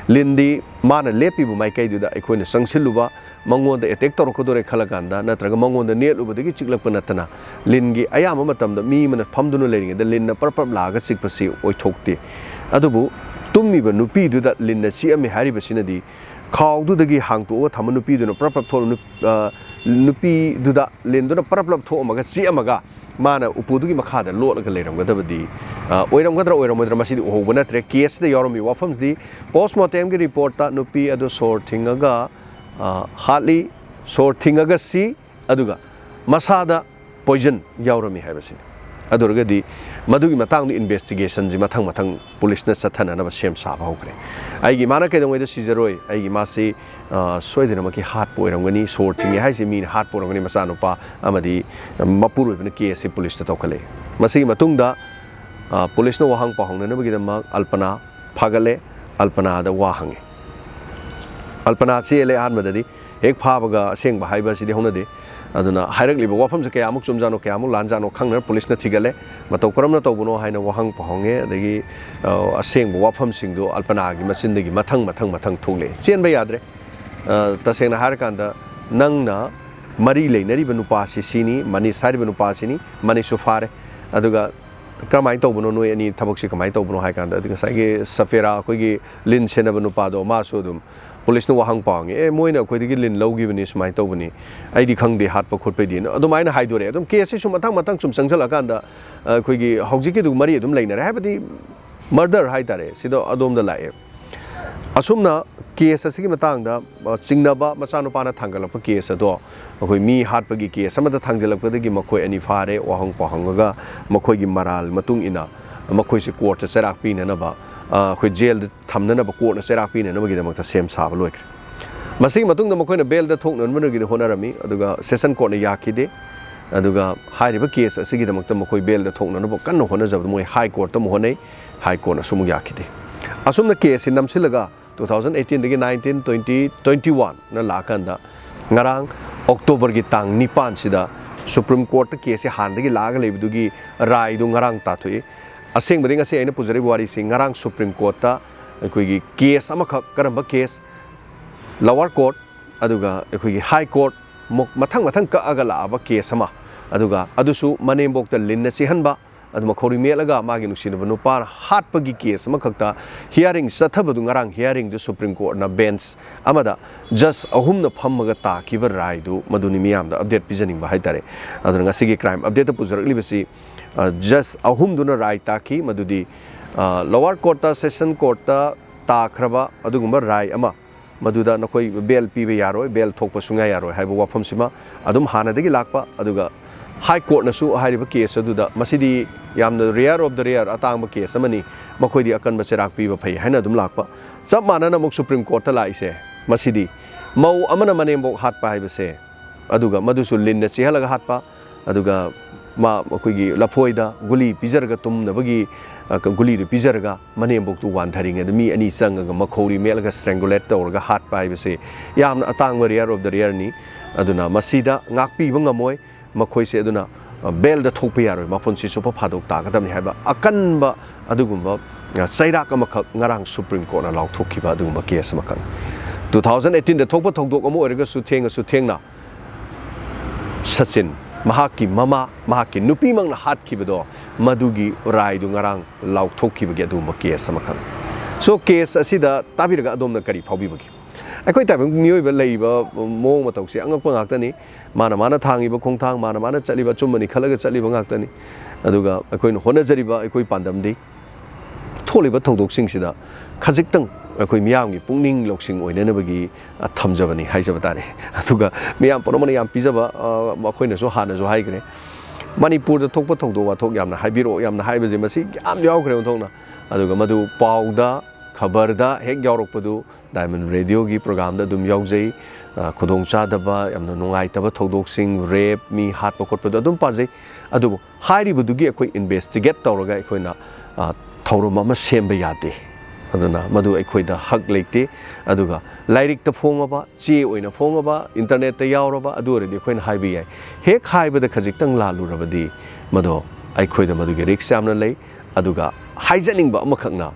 ꯂꯤꯟꯗꯤ ꯃꯥꯅ ꯂꯦꯞꯄꯤꯕ ꯃꯥꯏꯀꯩꯗꯨꯗ ꯑꯩꯈꯣꯏꯅ ꯆꯪꯁꯤꯜꯂꯨꯕ, ꯃꯉꯣꯟꯗ attack ꯇꯧꯔꯛꯀꯗꯣꯔꯦ ꯈꯜꯂꯀꯥꯟꯗ ꯅꯠꯇ꯭ꯔꯒ ꯃꯉꯣꯟꯗ ꯅꯦꯠꯂꯨꯕꯗꯒꯤ ꯆꯤꯛꯂꯛꯄ ꯅꯠꯇꯅ, ꯂꯤꯟꯒꯤ ꯑꯌꯥꯝꯕ ꯃꯇꯝꯗ ꯃꯤ ꯑꯃꯅ ꯐꯝꯗꯨꯅ ꯂꯩꯔꯤꯉꯩꯗ ꯂꯤꯟꯅ ꯄꯔꯞ ꯄꯔꯞ ꯂꯥꯛꯑꯒ ꯆꯤꯛꯄꯁꯤ ꯑꯣꯏꯊꯣꯛꯇꯦ꯫ ꯑꯗꯨꯕꯨ ꯇꯨꯝꯃꯤꯕ ꯅꯨꯄꯤꯗꯨꯗ ꯂꯤꯟꯅ ꯆꯤꯛꯑꯝꯃꯤ ꯍꯥꯏꯔꯤꯕꯁꯤꯅꯗꯤ, ꯈꯥꯎꯗꯨꯗꯒꯤ ꯍꯥꯡꯇꯣꯛꯑꯒ ꯊꯝꯕ ꯅꯨꯄꯤꯗꯨꯅ ꯄꯔꯞ ꯄꯔꯞ ꯊꯣꯛꯑ-, ꯅꯨꯞ-, ꯑ, ꯅꯨꯄꯤꯗꯨꯗ ꯂꯤꯟꯗꯨꯅ ꯄꯔꯞ ꯄꯔꯞ ꯊꯣꯛꯑꯝꯃꯒ ꯆꯤꯛꯑꯝꯃꯒ ꯃꯥꯅ ꯎꯄꯨꯗꯨꯒꯤ ꯃꯈꯥꯗ ꯂꯣꯠꯂꯒ ꯂꯩꯔꯝꯒꯗꯕꯗꯤ, ꯑ, ꯑꯣꯏꯔꯝꯒꯗ꯭ꯔꯥ ꯑꯣꯏꯔꯝꯃꯣꯏꯗ꯭ꯔꯥ, ꯃꯁꯤꯗꯤ ꯎꯍꯧꯕ ꯅꯠꯇ꯭ꯔꯦ꯫ Caseꯇ ꯌꯥꯎꯔꯝꯃꯤꯕ ꯋꯥꯐꯝꯁꯤꯗꯤ post mortemꯒꯤ reportꯇ ꯅꯨꯄꯤ ꯑꯗꯨ ꯁꯣꯔ ꯊꯤꯡꯉꯒ, ꯑ, ꯍꯥꯠꯂꯤ, ꯁꯣꯔ ꯊꯤꯡꯉꯒ ꯁꯤ, ꯑꯗꯨꯒ ꯃꯁꯥꯗ poison ꯌꯥꯎꯔꯝꯃꯤ ꯍꯥꯏꯕꯁꯤꯅꯤ꯫ ꯑꯗꯨ ꯑꯣꯏꯔꯒꯗꯤ ꯃꯗꯨꯒꯤ ꯃꯇꯥꯡꯗ investigationꯁꯤ ꯃꯊꯪ ꯃꯊꯪ ꯄꯨꯂꯤꯁꯅ ꯆꯠꯊꯅꯅꯕ ꯁꯦꯝ ꯁꯥꯕ ꯍꯧꯈ꯭ꯔꯦ꯫ ꯑꯩꯒꯤ ꯏꯃꯥꯅ ꯀꯩꯗꯧꯉꯩꯗ ꯁꯤꯖꯔꯣꯏ, ꯑꯩꯒꯤ ꯏꯃꯥꯁꯤ, ꯑ, ꯁꯣꯏꯗꯅꯃꯛꯀꯤ ꯍꯥꯠꯄ ꯑꯣꯏꯔꯝꯒꯅꯤ, ꯁꯣꯔ ꯊꯤꯡꯉꯦ ꯍꯥꯏꯁꯤ ꯃꯤꯅ ꯍꯥꯠꯄ ꯑꯣꯏꯔꯝꯒꯅꯤ, ꯃꯆꯥꯅꯨꯄꯥ ꯑꯃꯗꯤ ꯃꯄꯨꯔꯣꯏꯕꯅ caseꯁꯤ ꯄꯨꯂꯤꯁꯇ ꯇꯧꯈꯠꯂꯛꯏ꯫ ꯃꯁꯤꯒꯤ ꯃꯇꯨꯡꯗ, ꯑ, ꯄꯨꯂꯤꯁꯅ ꯋꯥꯍꯪ ꯄꯥꯎꯍꯪꯅꯅꯕꯒꯤꯗꯃꯛ ꯑꯜꯄꯅꯥ ꯐꯥꯒꯠꯂꯦ, ꯑꯜꯄꯅꯥꯗ ꯋꯥ ꯍꯪꯉꯦ꯫ ꯑꯜꯄꯅꯥ ꯆꯦꯜꯂꯦ ꯑꯍꯥꯟꯕꯗꯗꯤ, ꯍꯦꯛ ꯐꯥꯕꯒ ꯑꯁꯦꯡꯕ ꯍꯥꯏꯕ ꯑꯁꯤꯗꯤ ꯍꯧꯅꯗꯦ꯫ ꯑꯗꯨꯅ ꯍꯥꯏꯔꯛꯂꯤꯕ ꯋꯥꯐꯝꯁꯦ ꯀꯌꯥꯃꯨꯛ ꯆꯨꯝꯖꯥꯠꯅꯣ, ꯀꯌꯥꯃꯨꯛ ꯂꯥꯟꯖꯥꯠꯅꯣ ꯈꯪꯗꯅ ꯄꯨꯂꯤꯁꯅ ꯊꯤꯒꯠꯂꯦ꯫ ꯃꯇꯧ ꯀꯔꯝꯅ ꯇꯧꯕꯅꯣ ꯍꯥꯏꯅ ꯋꯥꯍꯪ ꯄꯥꯎꯍꯪꯉꯦ, ꯑꯗꯒꯤ, ꯑ, ꯑꯁꯦꯡꯕ ꯋꯥꯐꯝꯁꯤꯡꯗꯣ ꯑꯜꯄꯅꯥꯒꯤ ꯃꯆꯤꯟꯗꯒꯤ ꯃꯊꯪ, ꯃꯊꯪ, ꯃꯊꯪ ꯊꯣꯛꯂꯛꯑꯦ꯫ ꯆꯦꯟꯕ ꯌꯥꯗ꯭ꯔꯦ꯫ ꯑ, ꯇꯁꯦꯡꯅ ꯍꯥꯏꯔꯀꯥꯟꯗ ꯅꯪꯅ ꯃꯔꯤ ꯂꯩꯅꯔꯤꯕ ꯅꯨꯄꯥꯁꯤ ꯁꯤꯅꯤ, ꯃꯅꯤꯁ ꯍꯥꯏꯔꯤꯕ ꯅꯨꯄꯥꯁꯤꯅꯤ, ꯃꯅꯤꯁꯁꯨ ꯐꯥꯔꯦ꯫ ꯑꯗꯨꯒ ꯀꯔꯝꯍꯥꯏꯅ ꯇꯧꯕꯅꯣ, ꯅꯣꯏ ꯑꯅꯤ ꯊꯕꯛꯁꯤ ꯀꯃꯥꯏꯅ ꯇꯧꯕꯅꯣ ꯍꯥꯏ ꯀꯥꯟꯗ, ꯑꯗꯨ ꯉꯁꯥꯏꯒꯤ ꯁꯐꯦꯔꯥ, ꯑꯩꯈꯣꯏꯒꯤ ꯂꯤꯟ ꯁꯦꯟꯅꯕ ꯅꯨꯄꯥꯗꯣ, ꯃꯥꯁꯨ ꯑꯗꯨꯝ ꯄꯨꯂꯤꯁꯅ ꯋꯥꯍꯪ ꯄꯥꯎ ꯍꯪꯉꯤ, "ꯑꯦ, ꯃꯣꯏꯅ ꯑꯩꯈꯣꯏꯗꯒꯤ ꯂꯤꯟ ꯂꯧꯈꯤꯕꯅꯤ, ꯁꯨꯃꯥꯏꯅ ꯇꯧꯕꯅꯤ, ꯑꯩꯗꯤ ꯈꯪꯗꯦ ꯍꯥꯠꯄ ꯈꯣꯠꯄꯩꯗꯤ"ꯅ ꯑꯗꯨꯃꯥꯏꯅ ꯍꯥꯏꯗꯣꯔꯛꯑꯦ꯫ ꯑꯗꯨꯝ caseꯁꯤ ꯁꯨꯝ ꯃꯊꯪ ꯃꯊꯪ ꯁꯨꯝ ꯆꯪꯁꯤꯜꯂꯛꯑꯀꯥꯟꯗ, ꯑꯩꯈꯣꯏꯒꯤ ꯍꯧꯖꯤꯛꯀꯤꯗꯨ ꯃꯔꯤ ꯑꯗꯨꯝ ꯂꯩꯅꯔꯦ꯫ ꯍꯥꯏꯕꯗꯤ ꯃꯔꯗꯔ ꯍꯥꯏꯇꯥꯔꯦ, ꯁꯤꯗ ꯑꯗꯣꯝꯗ ꯂꯥꯛꯑꯦ꯫ ꯑꯁꯨꯝꯅ ꯀꯦꯁ ꯑꯁꯤꯒꯤ ꯃꯇꯥꯡꯗ, ꯑ, ꯆꯤꯡꯅꯕ ꯃꯆꯥꯅꯨꯄꯥꯅ ꯊꯥꯡꯒꯠꯂꯛꯄ ꯀꯦꯁ ꯑꯗꯣ, ꯑꯩꯈꯣꯏ ꯃꯤ ꯍꯥꯠꯄꯒꯤ ꯀꯦꯁ ꯑꯃꯗ ꯊꯥꯡꯖꯜꯂꯛꯄꯗꯒꯤ ꯃꯈꯣꯏ ꯑꯅꯤ ꯐꯥꯔꯦ, ꯋꯥꯍꯪ ꯄꯥꯎꯍꯪꯉꯒ ꯃꯈꯣꯏꯒꯤ ꯃꯔꯥꯜ ꯃꯇꯨꯡ ꯏꯟꯅ ꯃꯈꯣꯏꯁꯦ ꯀꯣꯔꯠꯇ ꯆꯩꯔꯥꯛ ꯄꯤꯅꯅꯕ, ꯑ, ꯑꯩꯈꯣꯏ ꯖꯦꯜꯗ ꯊꯝꯅꯅꯕ, ꯀꯣꯔꯠꯅ ꯆꯩꯔꯥꯛ ꯄꯤꯅꯅꯕꯒꯤꯗꯃꯛꯇ ꯁꯦꯝ ꯁꯥꯕ ꯂꯣꯏꯈ꯭ꯔꯦ꯫ ꯃꯁꯤꯒꯤ ꯃꯇꯨꯡꯗ ꯃꯈꯣꯏꯅ ꯕꯦꯜꯗ ꯊꯣꯛꯅꯅꯕꯒꯤꯗꯤ ꯍꯣꯠꯅꯔꯝꯃꯤ, ꯑꯗꯨꯒ ꯁꯦꯁꯟ ꯀꯣꯔꯠꯅ ꯌꯥꯈꯤꯗꯦ꯫ ꯑꯗꯨꯒ ꯍꯥꯏꯔꯤꯕ ꯀꯦꯁ ꯑꯁꯤꯒꯤꯗꯃꯛꯇ ꯃꯈꯣꯏ ꯕꯦꯜꯗ ꯊꯣꯛꯅꯅꯕ ꯀꯟꯅ ꯍꯣꯠꯅꯖꯕꯗ ꯃꯣꯏ ꯍꯥꯏ ꯀꯣꯔꯠꯇ ꯑꯃꯨꯛ ꯍꯣꯠꯅꯩ, ꯍꯥꯏ ꯀꯣꯔꯠꯅꯁꯨ ꯑꯃꯨꯛ ꯌꯥꯈꯤꯗꯦ꯫ ꯑꯁꯨꯝꯅ ꯀꯦꯁꯁꯤ ꯅꯝꯁꯤꯜꯂꯒ two thousand eighteen ꯗꯒꯤ nineteen, twenty, twenty one ꯅ ꯂꯥꯛꯑꯀꯥꯟꯗ ꯉꯔꯥꯡ ꯑꯣꯛꯇꯣꯕꯔꯒꯤ ꯇꯥꯡ ꯅꯤꯄꯥꯟꯁꯤꯗ ꯁꯨꯄ꯭ꯔꯤꯝ ꯀꯣꯔꯠꯇ ꯀꯦꯁꯁꯤ ꯍꯥꯟꯅꯗꯒꯤ ꯂꯥꯛꯑꯒ ꯂꯩꯕꯗꯨꯒꯤ ꯔꯥꯏꯗꯨ ꯉꯔꯥꯡ ꯇꯥꯊꯣꯛꯏ꯫ ꯑꯁꯦꯡꯕꯗꯤ ꯉꯁꯤ ꯑꯩꯅ ꯄꯨꯖꯔꯤꯕ ꯋꯥꯔꯤꯁꯤ ꯉꯔꯥꯡ ꯁꯨꯄ꯭ꯔꯤꯝ ꯀꯣꯔꯠꯇ ꯑꯩꯈꯣꯏꯒꯤ ꯀꯦꯁ ꯑꯃꯈꯛ, ꯀꯔꯝꯕ ꯀꯦꯁ? ꯂꯋꯥꯔ ꯀꯣꯔꯠ, ꯑꯗꯨꯒ ꯑꯩꯈꯣꯏꯒꯤ ꯍꯥꯏ ꯀꯣꯔꯠ, ꯃꯨꯛ ꯃꯊꯪ ꯃꯊꯪ ꯀꯛꯑꯒ ꯂꯥꯛꯑꯕ ꯀꯦꯁ ꯑꯃ, ꯑꯗꯨꯒ ꯑꯗꯨꯁꯨ ꯃꯅꯦꯝꯕꯣꯛꯇ ꯂꯤꯟꯅ ꯆꯤꯍꯟꯕ, ꯑꯗꯨ ꯃꯈꯧꯔꯤ ꯃꯦꯠꯂꯒ ꯃꯥꯒꯤ ꯅꯨꯡꯁꯤꯅꯕ ꯅꯨꯄꯥ ꯍꯥꯠꯄꯒꯤ ꯀꯦꯁ ꯑꯃꯈꯛꯇ ꯍꯤꯌꯥꯔꯤꯡ ꯆꯠꯊꯕꯗꯨ, ꯉꯔꯥꯡ ꯍꯤꯌꯥꯔꯤꯡꯗꯨ ꯁꯨꯄ꯭ꯔꯤꯝ ꯀꯣꯔꯠꯅ ꯕꯦꯟꯁ ꯑꯃꯗ ꯖꯁ ꯑꯍꯨꯝꯅ ꯐꯝꯃꯒ ꯇꯥꯈꯤꯕ ꯔꯥꯏꯗꯨ, ꯃꯗꯨꯅꯤ ꯃꯤꯌꯥꯝꯗ ꯑꯞꯗꯦꯠ ꯄꯤꯖꯅꯤꯡꯕ ꯍꯥꯏꯇꯥꯔꯦ꯫ ꯑꯗꯨꯅ ꯉꯁꯤꯒꯤ ꯀ꯭ꯔꯥꯏꯝ ꯑꯞꯗꯦꯠꯇ ꯄꯨꯖꯔꯛꯂꯤꯕꯁꯤ, ꯑ, ꯖꯁ ꯑꯍꯨꯝꯗꯨꯅ ꯔꯥꯏ ꯇꯥꯈꯤ, ꯃꯗꯨꯗꯤ, ꯑ, ꯂꯋꯥꯔ ꯀꯣꯔꯠꯇ, ꯁꯦꯁꯟ ꯀꯣꯔꯠꯇ ꯇꯥꯈ꯭ꯔꯕ ꯑꯗꯨꯒꯨꯝꯕ ꯔꯥꯏ ꯑꯃ, ꯃꯗꯨꯗ ꯅꯈꯣꯏ ꯕꯦꯜ ꯄꯤꯕ ꯌꯥꯔꯣꯏ, ꯕꯦꯜ ꯊꯣꯛꯄ ꯁꯨꯡꯌꯥ ꯌꯥꯔꯣꯏ ꯍꯥꯏꯕ ꯋꯥꯐꯝꯁꯤꯃ ꯑꯗꯨꯝ ꯍꯥꯟꯅꯗꯒꯤ ꯂꯥꯛꯄ, ꯑꯗꯨꯒ ꯍꯥꯏ ꯀꯣꯔꯠꯅꯁꯨ ꯍꯥꯏꯔꯤꯕ ꯀꯦꯁ ꯑꯗꯨꯗ, ꯃꯁꯤꯗꯤ ꯌꯥꯝꯅ rare of the rare, ꯑꯇꯥꯡꯕ ꯀꯦꯁ ꯑꯃꯅꯤ, ꯃꯈꯣꯏꯗꯤ ꯑꯀꯟꯕ ꯆꯩꯔꯥꯛ ꯄꯤꯕ ꯐꯩ ꯍꯥꯏꯅ ꯑꯗꯨꯝ ꯂꯥꯛꯄ꯫ ꯆꯞ ꯃꯥꯟꯅꯅ ꯑꯃꯨꯛ ꯁꯨꯄ꯭ꯔꯤꯝ ꯀꯣꯔꯠꯇ ꯂꯥꯛꯏꯁꯦ, ꯃꯁꯤꯗꯤ ꯃꯧ ꯑꯃꯅ ꯃꯅꯦꯝꯕꯣꯛ ꯍꯥꯠꯄ ꯍꯥꯏꯕꯁꯦ, ꯑꯗꯨꯒ ꯃꯗꯨꯁꯨ ꯂꯤꯟꯅ ꯆꯤꯍꯜꯂꯒ ꯍꯥꯠꯄ, ꯑꯗꯨꯒ ꯃꯥ, ꯑꯩꯈꯣꯏꯒꯤ ꯂꯐꯣꯏꯗ ꯒꯨꯂꯤ ꯄꯤꯖꯔꯒ ꯇꯨꯝꯅꯕꯒꯤ, ꯑ, ꯒꯨꯂꯤꯗꯨ ꯄꯤꯖꯔꯒ ꯃꯅꯦꯝꯕꯣꯛꯇꯨ ꯋꯥꯟꯊꯔꯤꯉꯩꯗ ꯃꯤ ꯑꯅꯤ ꯆꯪꯉꯒ ꯃꯈꯧꯔꯤ ꯃꯦꯠꯂꯒ ꯁ꯭ꯇ꯭ꯔꯦꯡꯒꯨꯂꯦꯠ ꯇꯧꯔꯒ ꯍꯥꯠꯄ ꯍꯥꯏꯕꯁꯤ ꯌꯥꯝꯅ ꯑꯇꯥꯡꯕ, rare of the rareꯅꯤ꯫ ꯑꯗꯨꯅ ꯃꯁꯤꯗ ꯉꯥꯛꯄꯤꯕ ꯉꯝꯃꯣꯏ ꯃꯈꯣꯏꯁꯦ꯫ ꯑꯗꯨꯅ, ꯑ, ꯕꯦꯜꯗ ꯊꯣꯛꯄ ꯌꯥꯔꯣꯏ, ꯃꯄꯨꯟꯁꯤ ꯆꯨꯞꯄ ꯐꯥꯗꯣꯛ ꯇꯥꯒꯗꯕꯅꯤ ꯍꯥꯏꯕ ꯑꯀꯟꯕ ꯑꯗꯨꯒꯨꯝꯕ, ꯑ, ꯆꯩꯔꯥꯛ ꯑꯃꯈꯛ ꯉꯔꯥꯡ ꯁꯨꯄ꯭ꯔꯤꯝ ꯀꯣꯔꯠꯅ ꯂꯥꯎꯊꯣꯛꯈꯤꯕ ꯑꯗꯨꯒꯨꯝꯕ ꯀꯦꯁ ꯑꯃꯈꯛꯅꯤ꯫ Two thousand eighteen ꯊꯣꯛꯄ ꯊꯧꯗꯣꯛ ꯑꯃ ꯑꯣꯏꯔꯒꯁꯨ, ꯊꯦꯡꯉꯁꯨ ꯊꯦꯡꯅ ꯁꯆꯤꯟ, ꯃꯍꯥꯛꯀꯤ ꯃꯃꯥ, ꯃꯍꯥꯛꯀꯤ ꯅꯨꯄꯤꯃꯛꯅ ꯍꯥꯠꯈꯤꯕꯗꯣ, ꯃꯗꯨꯒꯤ ꯔꯥꯏꯗꯨ ꯉꯔꯥꯡ ꯂꯥꯎꯊꯣꯛꯈꯤꯕꯒꯤ ꯑꯗꯨꯒꯨꯝꯕ ꯀꯦꯁ ꯑꯃꯈꯛ꯫ So, ꯀꯦꯁ ꯑꯁꯤꯗ ꯇꯥꯕꯤꯔꯒ ꯑꯗꯣꯝꯅ ꯀꯔꯤ ꯐꯥꯎꯕꯤꯕꯒꯦ? ꯑꯩꯈꯣꯏ ꯇꯥꯏꯕꯪ ꯃꯤꯑꯣꯏꯕ ꯂꯩꯔꯤꯕ ꯃꯑꯣꯡ ꯃꯇꯧꯁꯦ ꯑꯉꯛꯄ ꯉꯥꯛꯇꯅꯤ꯫ ꯃꯥꯅ ꯃꯥꯅ ꯊꯥꯡꯉꯤꯕ ꯈꯣꯡꯊꯥꯡ, ꯃꯥꯅ ꯃꯥꯅ ꯆꯠꯂꯤꯕ ꯑꯆꯨꯝꯕꯅꯤ ꯈꯜꯂꯒ ꯆꯠꯂꯤꯕ ꯉꯥꯛꯇꯅꯤ꯫ ꯑꯗꯨꯒ ꯑꯩꯈꯣꯏꯅ ꯍꯣꯠꯅꯖꯔꯤꯕ ꯑꯩꯈꯣꯏ ꯄꯥꯟꯗꯝꯗꯤ ꯊꯣꯛꯂꯤꯕ ꯊꯧꯗꯣꯛꯁꯤꯡꯁꯤꯗ ꯈꯖꯤꯛꯇꯪ ꯑꯩꯈꯣꯏ ꯃꯤꯌꯥꯝꯒꯤ ꯄꯨꯛꯅꯤꯡ ꯂꯧꯁꯤꯡ ꯑꯣꯏꯅꯅꯕꯒꯤ, ꯑ, ꯊꯝꯖꯕꯅꯤ ꯍꯥꯏꯖꯕ ꯇꯥꯔꯦ꯫ ꯑꯗꯨꯒ ꯃꯤꯌꯥꯝ ꯄꯨꯝꯅꯃꯛꯅ ꯌꯥꯝ ꯄꯤꯖꯕ, ꯑ, ꯑꯩꯈꯣꯏꯅꯁꯨ ꯍꯥꯟꯅꯁꯨ ꯍꯥꯏꯈ꯭ꯔꯦ, ꯃꯅꯤꯄꯨꯔꯗ ꯊꯣꯛꯄ ꯊꯧꯗꯣꯛ ꯋꯥꯊꯣꯛ ꯌꯥꯝꯅ ꯍꯥꯏꯕꯤꯔꯛꯑꯣ, ꯌꯥꯝꯅ ꯍꯥꯏꯕꯁꯦ ꯃꯁꯤ ꯌꯥꯝ ꯌꯥꯎꯈ꯭ꯔꯦ ꯑꯣꯟꯊꯣꯛꯅ꯫ ꯑꯗꯨꯒ ꯃꯗꯨ ꯄꯥꯎꯗ, ꯈꯕꯔꯗ ꯍꯦꯛ ꯌꯥꯎꯔꯛꯄꯗꯨ Diamond Radioꯒꯤ programꯗ ꯑꯗꯨꯝ ꯌꯥꯎꯖꯩ꯫ ꯑ, ꯈꯨꯗꯣꯡꯆꯥꯗꯕ, ꯌꯥꯝꯅ ꯅꯨꯡꯉꯥꯏꯇꯕ ꯊꯧꯗꯣꯛꯁꯤꯡ, rape, ꯃꯤ ꯍꯥꯠꯄ ꯈꯣꯠꯄꯗꯣ ꯑꯗꯨꯝ ꯄꯥꯖꯩ꯫ ꯑꯗꯨꯕꯨ ꯍꯥꯏꯔꯤꯕꯗꯨꯒꯤ ꯑꯩꯈꯣꯏ investigate ꯇꯧꯔꯒ ꯑꯩꯈꯣꯏꯅ, ꯑ, ꯊꯧꯔꯝ ꯑꯃ ꯁꯦꯝꯕ ꯌꯥꯗꯦ꯫ ꯑꯗꯨꯅ ꯃꯗꯨ ꯑꯩꯈꯣꯏꯗ ꯍꯛ ꯂꯩꯇꯦ꯫ ꯑꯗꯨꯒ ꯂꯥꯏꯔꯤꯛꯇ ꯐꯣꯡꯉꯕ, ꯆꯦ ꯑꯣꯏꯅ ꯐꯣꯡꯉꯕ, internetꯇ ꯌꯥꯎꯔꯕ, ꯑꯗꯨ ꯑꯣꯏꯔꯗꯤ ꯑꯩꯈꯣꯏꯅ ꯍꯥꯏꯕ ꯌꯥꯏ꯫ ꯍꯦꯛ ꯍꯥꯏꯕꯗ ꯈꯖꯤꯛꯇꯪ ꯂꯥꯜꯂꯨꯔꯕꯗꯤ ꯃꯗꯣ, ꯑꯩꯈꯣꯏꯗ ꯃꯗꯨꯒꯤ risk ꯌꯥꯝꯅ ꯂꯩ꯫ ꯑꯗꯨꯒ ꯍꯥꯏꯖꯅꯤꯡꯕ ꯑꯃꯈꯛꯅ,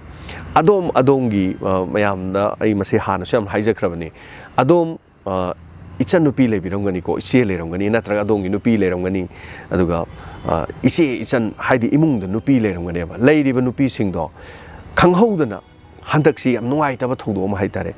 ꯑꯗꯣꯝ, ꯑꯗꯣꯝꯒꯤ, ꯑ, ꯃꯌꯥꯝꯗ ꯑꯩ ꯃꯁꯤ ꯍꯥꯟꯅꯁꯨ ꯌꯥꯝ ꯍꯥꯏꯖꯈ꯭ꯔꯕꯅꯤ, ꯑꯗꯣꯝ, ꯑ, ꯏꯆꯟꯅꯨꯄꯤ ꯂꯩꯕꯤꯔꯝꯒꯅꯤꯀꯣ, ꯏꯆꯦ ꯂꯩꯔꯝꯒꯅꯤ, ꯅꯠꯇ꯭ꯔꯒ ꯑꯗꯣꯝꯒꯤ ꯅꯨꯄꯤ ꯂꯩꯔꯝꯒꯅꯤ꯫ ꯑꯗꯨꯒ, ꯑ, ꯏꯆꯦ, ꯏꯆꯟ, ꯍꯥꯏꯗꯤ ꯏꯃꯨꯡꯗ ꯅꯨꯄꯤ ꯂꯩꯔꯝꯒꯅꯦꯕ꯫ ꯂꯩꯔꯤꯕ ꯅꯨꯄꯤꯁꯤꯡꯗꯣ ꯈꯪꯍꯧꯗꯅ ꯍꯟꯗꯛꯁꯤ ꯌꯥꯝ ꯅꯨꯡꯉꯥꯏꯇꯕ ꯊꯧꯗꯣꯛ ꯑꯃ ꯍꯥꯏꯇꯥꯔꯦ,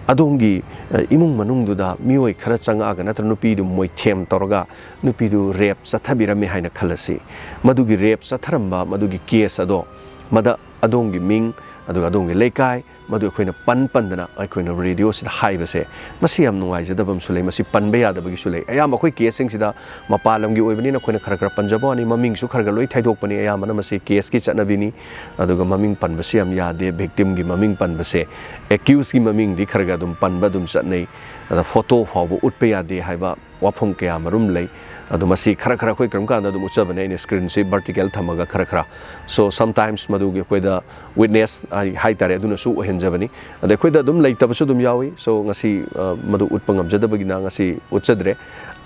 ꯑꯗꯣꯝꯒꯤ, ꯑ, ꯏꯃꯨꯡ ꯃꯅꯨꯡꯗꯨꯗ ꯃꯤꯑꯣꯏ ꯈꯔ ꯆꯪꯉꯛꯑꯒ ꯅꯠꯇ꯭ꯔ ꯅꯨꯄꯤꯗꯨ ꯃꯣꯏꯊꯦꯝ ꯇꯧꯔꯒ ꯅꯨꯄꯤꯗꯨ rape ꯆꯠꯊꯕꯤꯔꯝꯃꯦ ꯍꯥꯏꯅ ꯈꯜꯂꯁꯤ꯫ ꯃꯗꯨꯒꯤ rape ꯆꯠꯊꯔꯝꯕ ꯃꯗꯨꯒꯤ case ꯑꯗꯣ, ꯃꯗ ꯑꯗꯣꯝꯒꯤ ꯃꯤꯡ, ꯑꯗꯨꯒ ꯑꯗꯣꯝꯒꯤ ꯂꯩꯀꯥꯏ, ꯃꯗꯨ ꯑꯩꯈꯣꯏꯅ ꯄꯟ ꯄꯟꯗꯅ ꯑꯩꯈꯣꯏꯅ radioꯁꯤꯗ ꯍꯥꯏꯕꯁꯦ, ꯃꯁꯤ ꯌꯥꯝ ꯅꯨꯡꯉꯥꯏꯖꯗꯕ ꯑꯃꯁꯨ ꯂꯩ, ꯃꯁꯤ ꯄꯟꯕ ꯌꯥꯗꯕꯒꯤꯁꯨ ꯂꯩ꯫ ꯑꯌꯥꯝꯕ ꯑꯩꯈꯣꯏ caseꯁꯤꯡꯁꯤꯗ ꯃꯄꯥꯟ ꯂꯝꯒꯤ ꯑꯣꯏꯕꯅꯤꯅ ꯑꯩꯈꯣꯏꯅ ꯈꯔ ꯈꯔ ꯄꯟꯖꯕ ꯋꯥꯅꯤ, ꯃꯃꯤꯡꯁꯨ ꯈꯔ ꯈꯔ ꯂꯣꯏ ꯊꯩꯗꯣꯛꯄꯅꯤ꯫ ꯑꯌꯥꯝꯕꯅ ꯃꯁꯤ caseꯀꯤ ꯆꯠꯅꯕꯤꯅꯤ꯫ ꯑꯗꯨꯒ ꯃꯃꯤꯡ ꯄꯟꯕꯁꯤ ꯌꯥꯝ ꯌꯥꯗꯦ, victimꯒꯤ ꯃꯃꯤꯡ ꯄꯟꯕꯁꯦ꯫ Accusedꯀꯤ ꯃꯃꯤꯡꯗꯤ ꯈꯔ ꯈꯔ ꯑꯗꯨꯝ ꯄꯟꯕ ꯑꯗꯨꯝ ꯆꯠꯅꯩ꯫ ꯑꯗ photo ꯐꯥꯎꯕ ꯎꯠꯄ ꯌꯥꯗꯦ ꯍꯥꯏꯕ ꯋꯥꯐꯝ ꯀꯌꯥ ꯃꯔꯨꯝ ꯂꯩ꯫ ꯑꯗꯣ ꯃꯁꯤ ꯈꯔ ꯈꯔ ꯑꯩꯈꯣꯏ ꯀꯔꯝ ꯀꯥꯟꯗ ꯑꯗꯨꯝ ꯎꯠꯆꯕꯅꯦ, ꯑꯩꯅ screenꯁꯤ vertical ꯊꯝꯃꯒ ꯈꯔ ꯈꯔ꯫ So, sometimes ꯃꯗꯨꯒꯤ ꯑꯩꯈꯣꯏꯗ witness ꯍꯥꯏ-, ꯍꯥꯏꯇꯥꯔꯦ, ꯑꯗꯨꯅꯁꯨ ꯑꯣꯏꯍꯟꯖꯕꯅꯤ꯫ ꯑꯗ ꯑꯩꯈꯣꯏꯗ ꯑꯗꯨꯝ ꯂꯩꯇꯕꯁꯨ ꯑꯗꯨꯝ ꯌꯥꯎꯏ꯫ So, ꯉꯁꯤ, ꯑ, ꯃꯗꯨ ꯎꯠꯄ ꯉꯝꯖꯗꯕꯒꯤꯅ ꯉꯁꯤ ꯎꯠꯆꯗ꯭ꯔꯦ꯫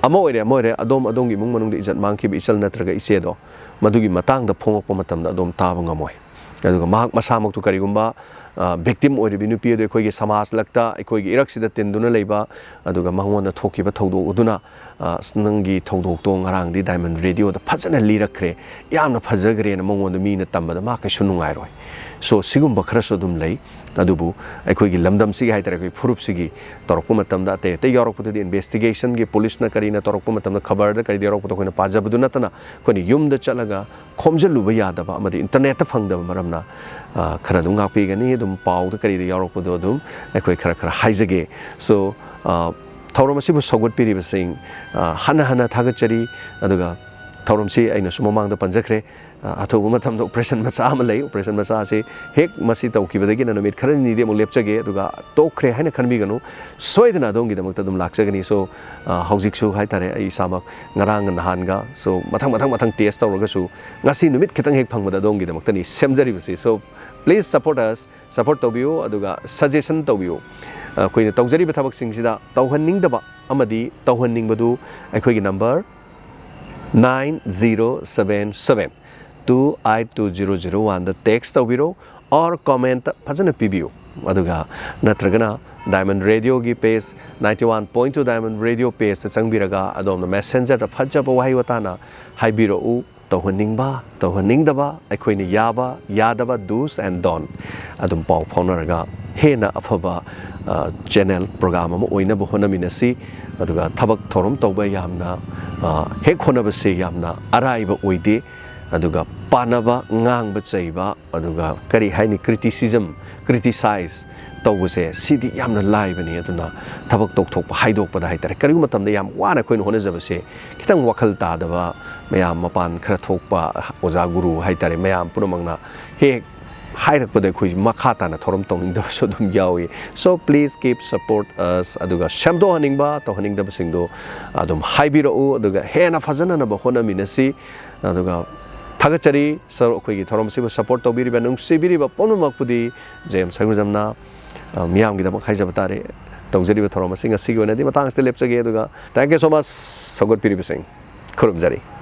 ꯑꯃ ꯑꯣꯏꯔꯦ, ꯑꯃ ꯑꯣꯏꯔꯦ, ꯑꯗꯣꯝ, ꯑꯗꯣꯝꯒꯤ ꯏꯃꯨꯡ ꯃꯅꯨꯡꯗ ꯏꯖꯠ ꯃꯥꯡꯈꯤꯕ ꯏꯆꯜ ꯅꯠꯇ꯭ꯔꯒ ꯏꯆꯦꯗꯣ, ꯃꯗꯨꯒꯤ ꯃꯇꯥꯡꯗ ꯐꯣꯡꯉꯛꯄ ꯃꯇꯝꯗ ꯑꯗꯣꯝ ꯇꯥꯕ ꯉꯝꯃꯣꯏ꯫ ꯑꯗꯨꯒ ꯃꯍꯥꯛ ꯃꯁꯥꯃꯛꯇꯨ ꯀꯔꯤꯒꯨꯝꯕ, ꯑ, victim ꯑꯣꯏꯔꯤꯕꯤ ꯅꯨꯄꯤ ꯑꯗꯨ ꯑꯩꯈꯣꯏꯒꯤ ꯁꯃꯥꯖ ꯂꯛꯇ, ꯑꯩꯈꯣꯏꯒꯤ ꯏꯔꯛꯁꯤꯗ ꯇꯤꯟꯗꯨꯅ ꯂꯩꯕ, ꯑꯗꯨꯒ ꯃꯉꯣꯟꯗ ꯊꯣꯛꯈꯤꯕ ꯊꯧꯗꯣꯛ ꯑꯗꯨꯅ, ꯑ, "ꯑꯁ, ꯅꯪꯒꯤ ꯊꯧꯗꯣꯛꯇꯣ ꯉꯔꯥꯡꯗꯤ Diamond Radioꯗ ꯐꯖꯅ ꯂꯤꯔꯛꯈ꯭ꯔꯦ, ꯌꯥꯝꯅ ꯐꯖꯈ꯭ꯔꯦꯅ" ꯃꯉꯣꯟꯗ ꯃꯤꯅ ꯇꯝꯕꯗ ꯃꯥ ꯀꯩꯁꯨ ꯅꯨꯡꯉꯥꯏꯔꯣꯏ꯫ So, ꯁꯤꯒꯨꯝꯕ ꯈꯔꯁꯨ ꯑꯗꯨꯝ ꯂꯩ꯫ ꯑꯗꯨꯕꯨ ꯑꯩꯈꯣꯏꯒꯤ ꯂꯝꯗꯝꯁꯤꯒꯤ ꯍꯥꯏꯇꯥꯔꯦ, ꯑꯩꯈꯣꯏ ꯐꯨꯔꯨꯞꯁꯤꯒꯤ ꯇꯧꯔꯛꯄ ꯃꯇꯝꯗ, ꯑꯇꯩ ꯑꯇꯩ ꯌꯥꯎꯔꯛꯄꯗꯗꯤ investigationꯒꯤ policeꯅ ꯀꯔꯤꯅ ꯇꯧꯔꯛꯄ ꯃꯇꯝꯗ, ꯈꯕꯔꯗ ꯀꯔꯤꯗ ꯌꯥꯎꯔꯛꯄꯗ ꯑꯩꯈꯣꯏꯅ ꯄꯥꯖꯕꯗꯨ ꯅꯠꯇꯅ ꯑꯩꯈꯣꯏꯅ ꯌꯨꯝꯗ ꯆꯠꯂꯒ ꯈꯣꯝꯖꯤꯜꯂꯨꯕ ꯌꯥꯗꯕ ꯑꯃꯗꯤ ꯏꯟꯇꯔꯅꯦꯠꯇ ꯐꯪꯗꯕ ꯃꯔꯝꯅ, ꯑ, ꯈꯔ ꯑꯗꯨꯝ ꯉꯥꯛꯄꯤꯒꯅꯤ꯫ ꯑꯗꯨꯝ ꯄꯥꯎꯗ ꯀꯔꯤꯗ ꯌꯥꯎꯔꯛꯄꯗꯣ ꯑꯗꯨꯝ ꯑꯩꯈꯣꯏ ꯈꯔ ꯈꯔ ꯍꯥꯏꯖꯒꯦ꯫ So, ꯑ, ꯊꯧꯔꯝ ꯑꯁꯤꯕꯨ ꯁꯧꯒꯠꯄꯤꯔꯤꯕꯁꯤꯡ, ꯑ, ꯍꯟꯅ ꯍꯟꯅ ꯊꯥꯒꯠꯆꯔꯤ꯫ ꯑꯗꯨꯒ ꯊꯧꯔꯝꯁꯤ ꯑꯩꯅꯁꯨ ꯃꯃꯥꯡꯗ ꯄꯟꯖꯈ꯭ꯔꯦ, ꯑ, ꯑꯊꯨꯕ ꯃꯇꯝꯗ operation ꯃꯆꯥ ꯑꯃ ꯂꯩ꯫ Operation ꯃꯆꯥ ꯑꯁꯤ ꯍꯦꯛ ꯃꯁꯤ ꯇꯧꯈꯤꯕꯗꯒꯤꯅ ꯅꯨꯃꯤꯠ ꯈꯔꯅꯤꯗꯤ ꯑꯃꯨꯛ ꯂꯦꯞꯆꯒꯦ, ꯑꯗꯨꯒ ꯇꯣꯛꯈ꯭ꯔꯦ ꯍꯥꯏꯅ ꯈꯟꯕꯤꯒꯅꯨ꯫ ꯁꯣꯏꯗꯅ ꯑꯗꯣꯝꯒꯤꯗꯃꯛꯇ ꯑꯗꯨꯝ ꯂꯥꯛꯆꯒꯅꯤ꯫ So, ꯑ, ꯍꯧꯖꯤꯛꯁꯨ ꯍꯥꯏꯇꯥꯔꯦ, ꯑꯩ ꯏꯁꯥꯃꯛ ꯉꯔꯥꯡ ꯅꯍꯥꯟꯒ, so, ꯃꯊꯪ ꯃꯊꯪ ꯃꯊꯪ test ꯇꯧꯔꯒꯁꯨ ꯉꯁꯤ ꯅꯨꯃꯤꯠ ꯈꯤꯇꯪ ꯍꯦꯛ ꯐꯪꯕꯗ ꯑꯗꯣꯝꯒꯤꯗꯃꯛꯇꯅꯤ ꯁꯦꯝꯖꯔꯤꯕꯁꯤ꯫ So, please support us, support ꯇꯧꯕꯤꯌꯨ, ꯑꯗꯨꯒ suggestion ꯇꯧꯕꯤꯌꯨ꯫ ꯑꯩꯈꯣꯏꯅ ꯇꯧꯖꯔꯤꯕ ꯊꯕꯛꯁꯤꯡꯁꯤꯗ ꯇꯧꯍꯟꯅꯤꯡꯗꯕ ꯑꯃꯗꯤ ꯇꯧꯍꯟꯅꯤꯡꯕꯗꯨ ꯑꯩꯈꯣꯏꯒꯤ number nine zero seven seven two eight two zero zero one ꯗ text ꯇꯧꯕꯤꯔꯣ, or comment ꯐꯖꯅ ꯄꯤꯕꯤꯌꯨ꯫ ꯑꯗꯨꯒ ꯅꯠꯇ꯭ꯔꯒꯅ Diamond Radio ꯒꯤ page, ninety one point two Diamond Radio page ꯇ ꯆꯪꯕꯤꯔꯒ ꯑꯗꯣꯝꯅ messenger ꯗ ꯐꯖꯕ ꯋꯥꯍꯩ ꯋꯥꯇꯥꯅ ꯍꯥꯏꯕꯤꯔꯛꯎ꯫ ꯇꯧꯍꯟꯅꯤꯡꯕ, ꯇꯧꯍꯟꯅꯤꯡꯗꯕ, ꯑꯩꯈꯣꯏꯅ ꯌꯥꯕ, ꯌꯥꯗꯕ, do's and don't ꯑꯗꯨꯝ ꯄꯥꯎ ꯐꯥꯎꯅꯔꯒ ꯍꯦꯟꯅ ꯑꯐꯕ, ꯑ, channel program ꯑꯃ ꯑꯣꯏꯅꯕ ꯍꯣꯠꯅꯃꯤꯟꯅꯁꯤ꯫ ꯑꯗꯨꯒ ꯊꯕꯛ ꯊꯧꯔꯝ ꯇꯧꯕ ꯌꯥꯝꯅ, ꯑ, ꯍꯦꯛ ꯍꯣꯠꯅꯕꯁꯦ ꯌꯥꯝꯅ ꯑꯔꯥꯏꯕ ꯑꯣꯏꯗꯦ꯫ ꯑꯗꯨꯒ ꯄꯥꯅꯕ, ꯉꯥꯡꯕ, ꯆꯩꯕ, ꯑꯗꯨꯒ ꯀꯔꯤ ꯍꯥꯏꯅꯤ, criticism, criticize ꯇꯧꯕꯁꯦ, ꯁꯤꯗꯤ ꯌꯥꯝꯅ ꯂꯥꯏꯕꯅꯤ꯫ ꯑꯗꯨꯅ ꯊꯕꯛ ꯇꯧꯊꯣꯛꯄ, ꯍꯥꯏꯗꯣꯛꯄꯗ ꯍꯥꯏꯇꯥꯔꯦ, ꯀꯔꯤꯒꯨꯝꯕ ꯃꯇꯝꯗ ꯌꯥꯝ ꯋꯥꯅ ꯑꯩꯈꯣꯏꯅ ꯍꯣꯠꯅꯖꯕꯁꯦ ꯈꯤꯇꯪ ꯋꯥꯈꯜ ꯇꯥꯗꯕ, ꯃꯌꯥꯝ ꯃꯄꯥꯟ ꯈꯔ ꯊꯣꯛꯄ ꯑꯣꯖꯥ ꯒꯨꯔꯨ ꯍꯥꯏꯇꯥꯔꯦ, ꯃꯌꯥꯝ ꯄꯨꯝꯅꯃꯛꯅ ꯍꯦꯛ ꯍꯥꯏꯔꯛꯄꯗ ꯑꯩꯈꯣꯏ ꯃꯈꯥ ꯇꯥꯅ ꯊꯧꯔꯝ ꯇꯧꯅꯤꯡꯗꯕꯁꯨ ꯑꯗꯨꯝ ꯌꯥꯎꯏ꯫ So please keep support us꯫ ꯑꯗꯨꯒ ꯁꯦꯝꯗꯣꯛꯍꯟꯅꯤꯡꯕ, ꯇꯧꯍꯟꯅꯤꯡꯗꯕꯁꯤꯡꯗꯣ ꯑꯗꯨꯝ ꯍꯥꯏꯕꯤꯔꯛꯎ꯫ ꯑꯗꯨꯒ ꯍꯦꯟꯅ ꯐꯖꯅꯅꯕ ꯍꯣꯠꯅꯃꯤꯟꯅꯁꯤ꯫ ꯑꯗꯨꯒ ꯊꯥꯒꯠꯆꯔꯤ꯫ ꯁꯔꯨꯛ ꯑꯩꯈꯣꯏꯒꯤ ꯊꯧꯔꯝ ꯑꯁꯤꯕꯨ support ꯇꯧꯕꯤꯔꯤꯕ, ꯅꯨꯡꯁꯤꯕꯤꯔꯤꯕ ꯄꯨꯝꯅꯃꯛꯄꯨꯗꯤ ꯖꯦꯝꯁ ꯁꯔꯒꯨꯖꯝꯅ, ꯑ, ꯃꯤꯌꯥꯝꯒꯤꯗꯃꯛ ꯍꯥꯏꯖꯕ ꯇꯥꯔꯦ꯫ ꯇꯧꯖꯔꯤꯕ ꯊꯧꯔꯝ ꯑꯁꯤ ꯉꯁꯤꯒꯤ ꯑꯣꯏꯅꯗꯤ ꯃꯇꯥꯡ ꯑꯁꯤꯗ ꯂꯦꯞꯆꯒꯦ꯫ ꯑꯗꯨꯒ thank you so much, ꯁꯧꯒꯠꯄꯤꯔꯤꯕꯁꯤꯡ꯫ ꯈꯨꯔꯨꯝꯖꯔꯤ꯫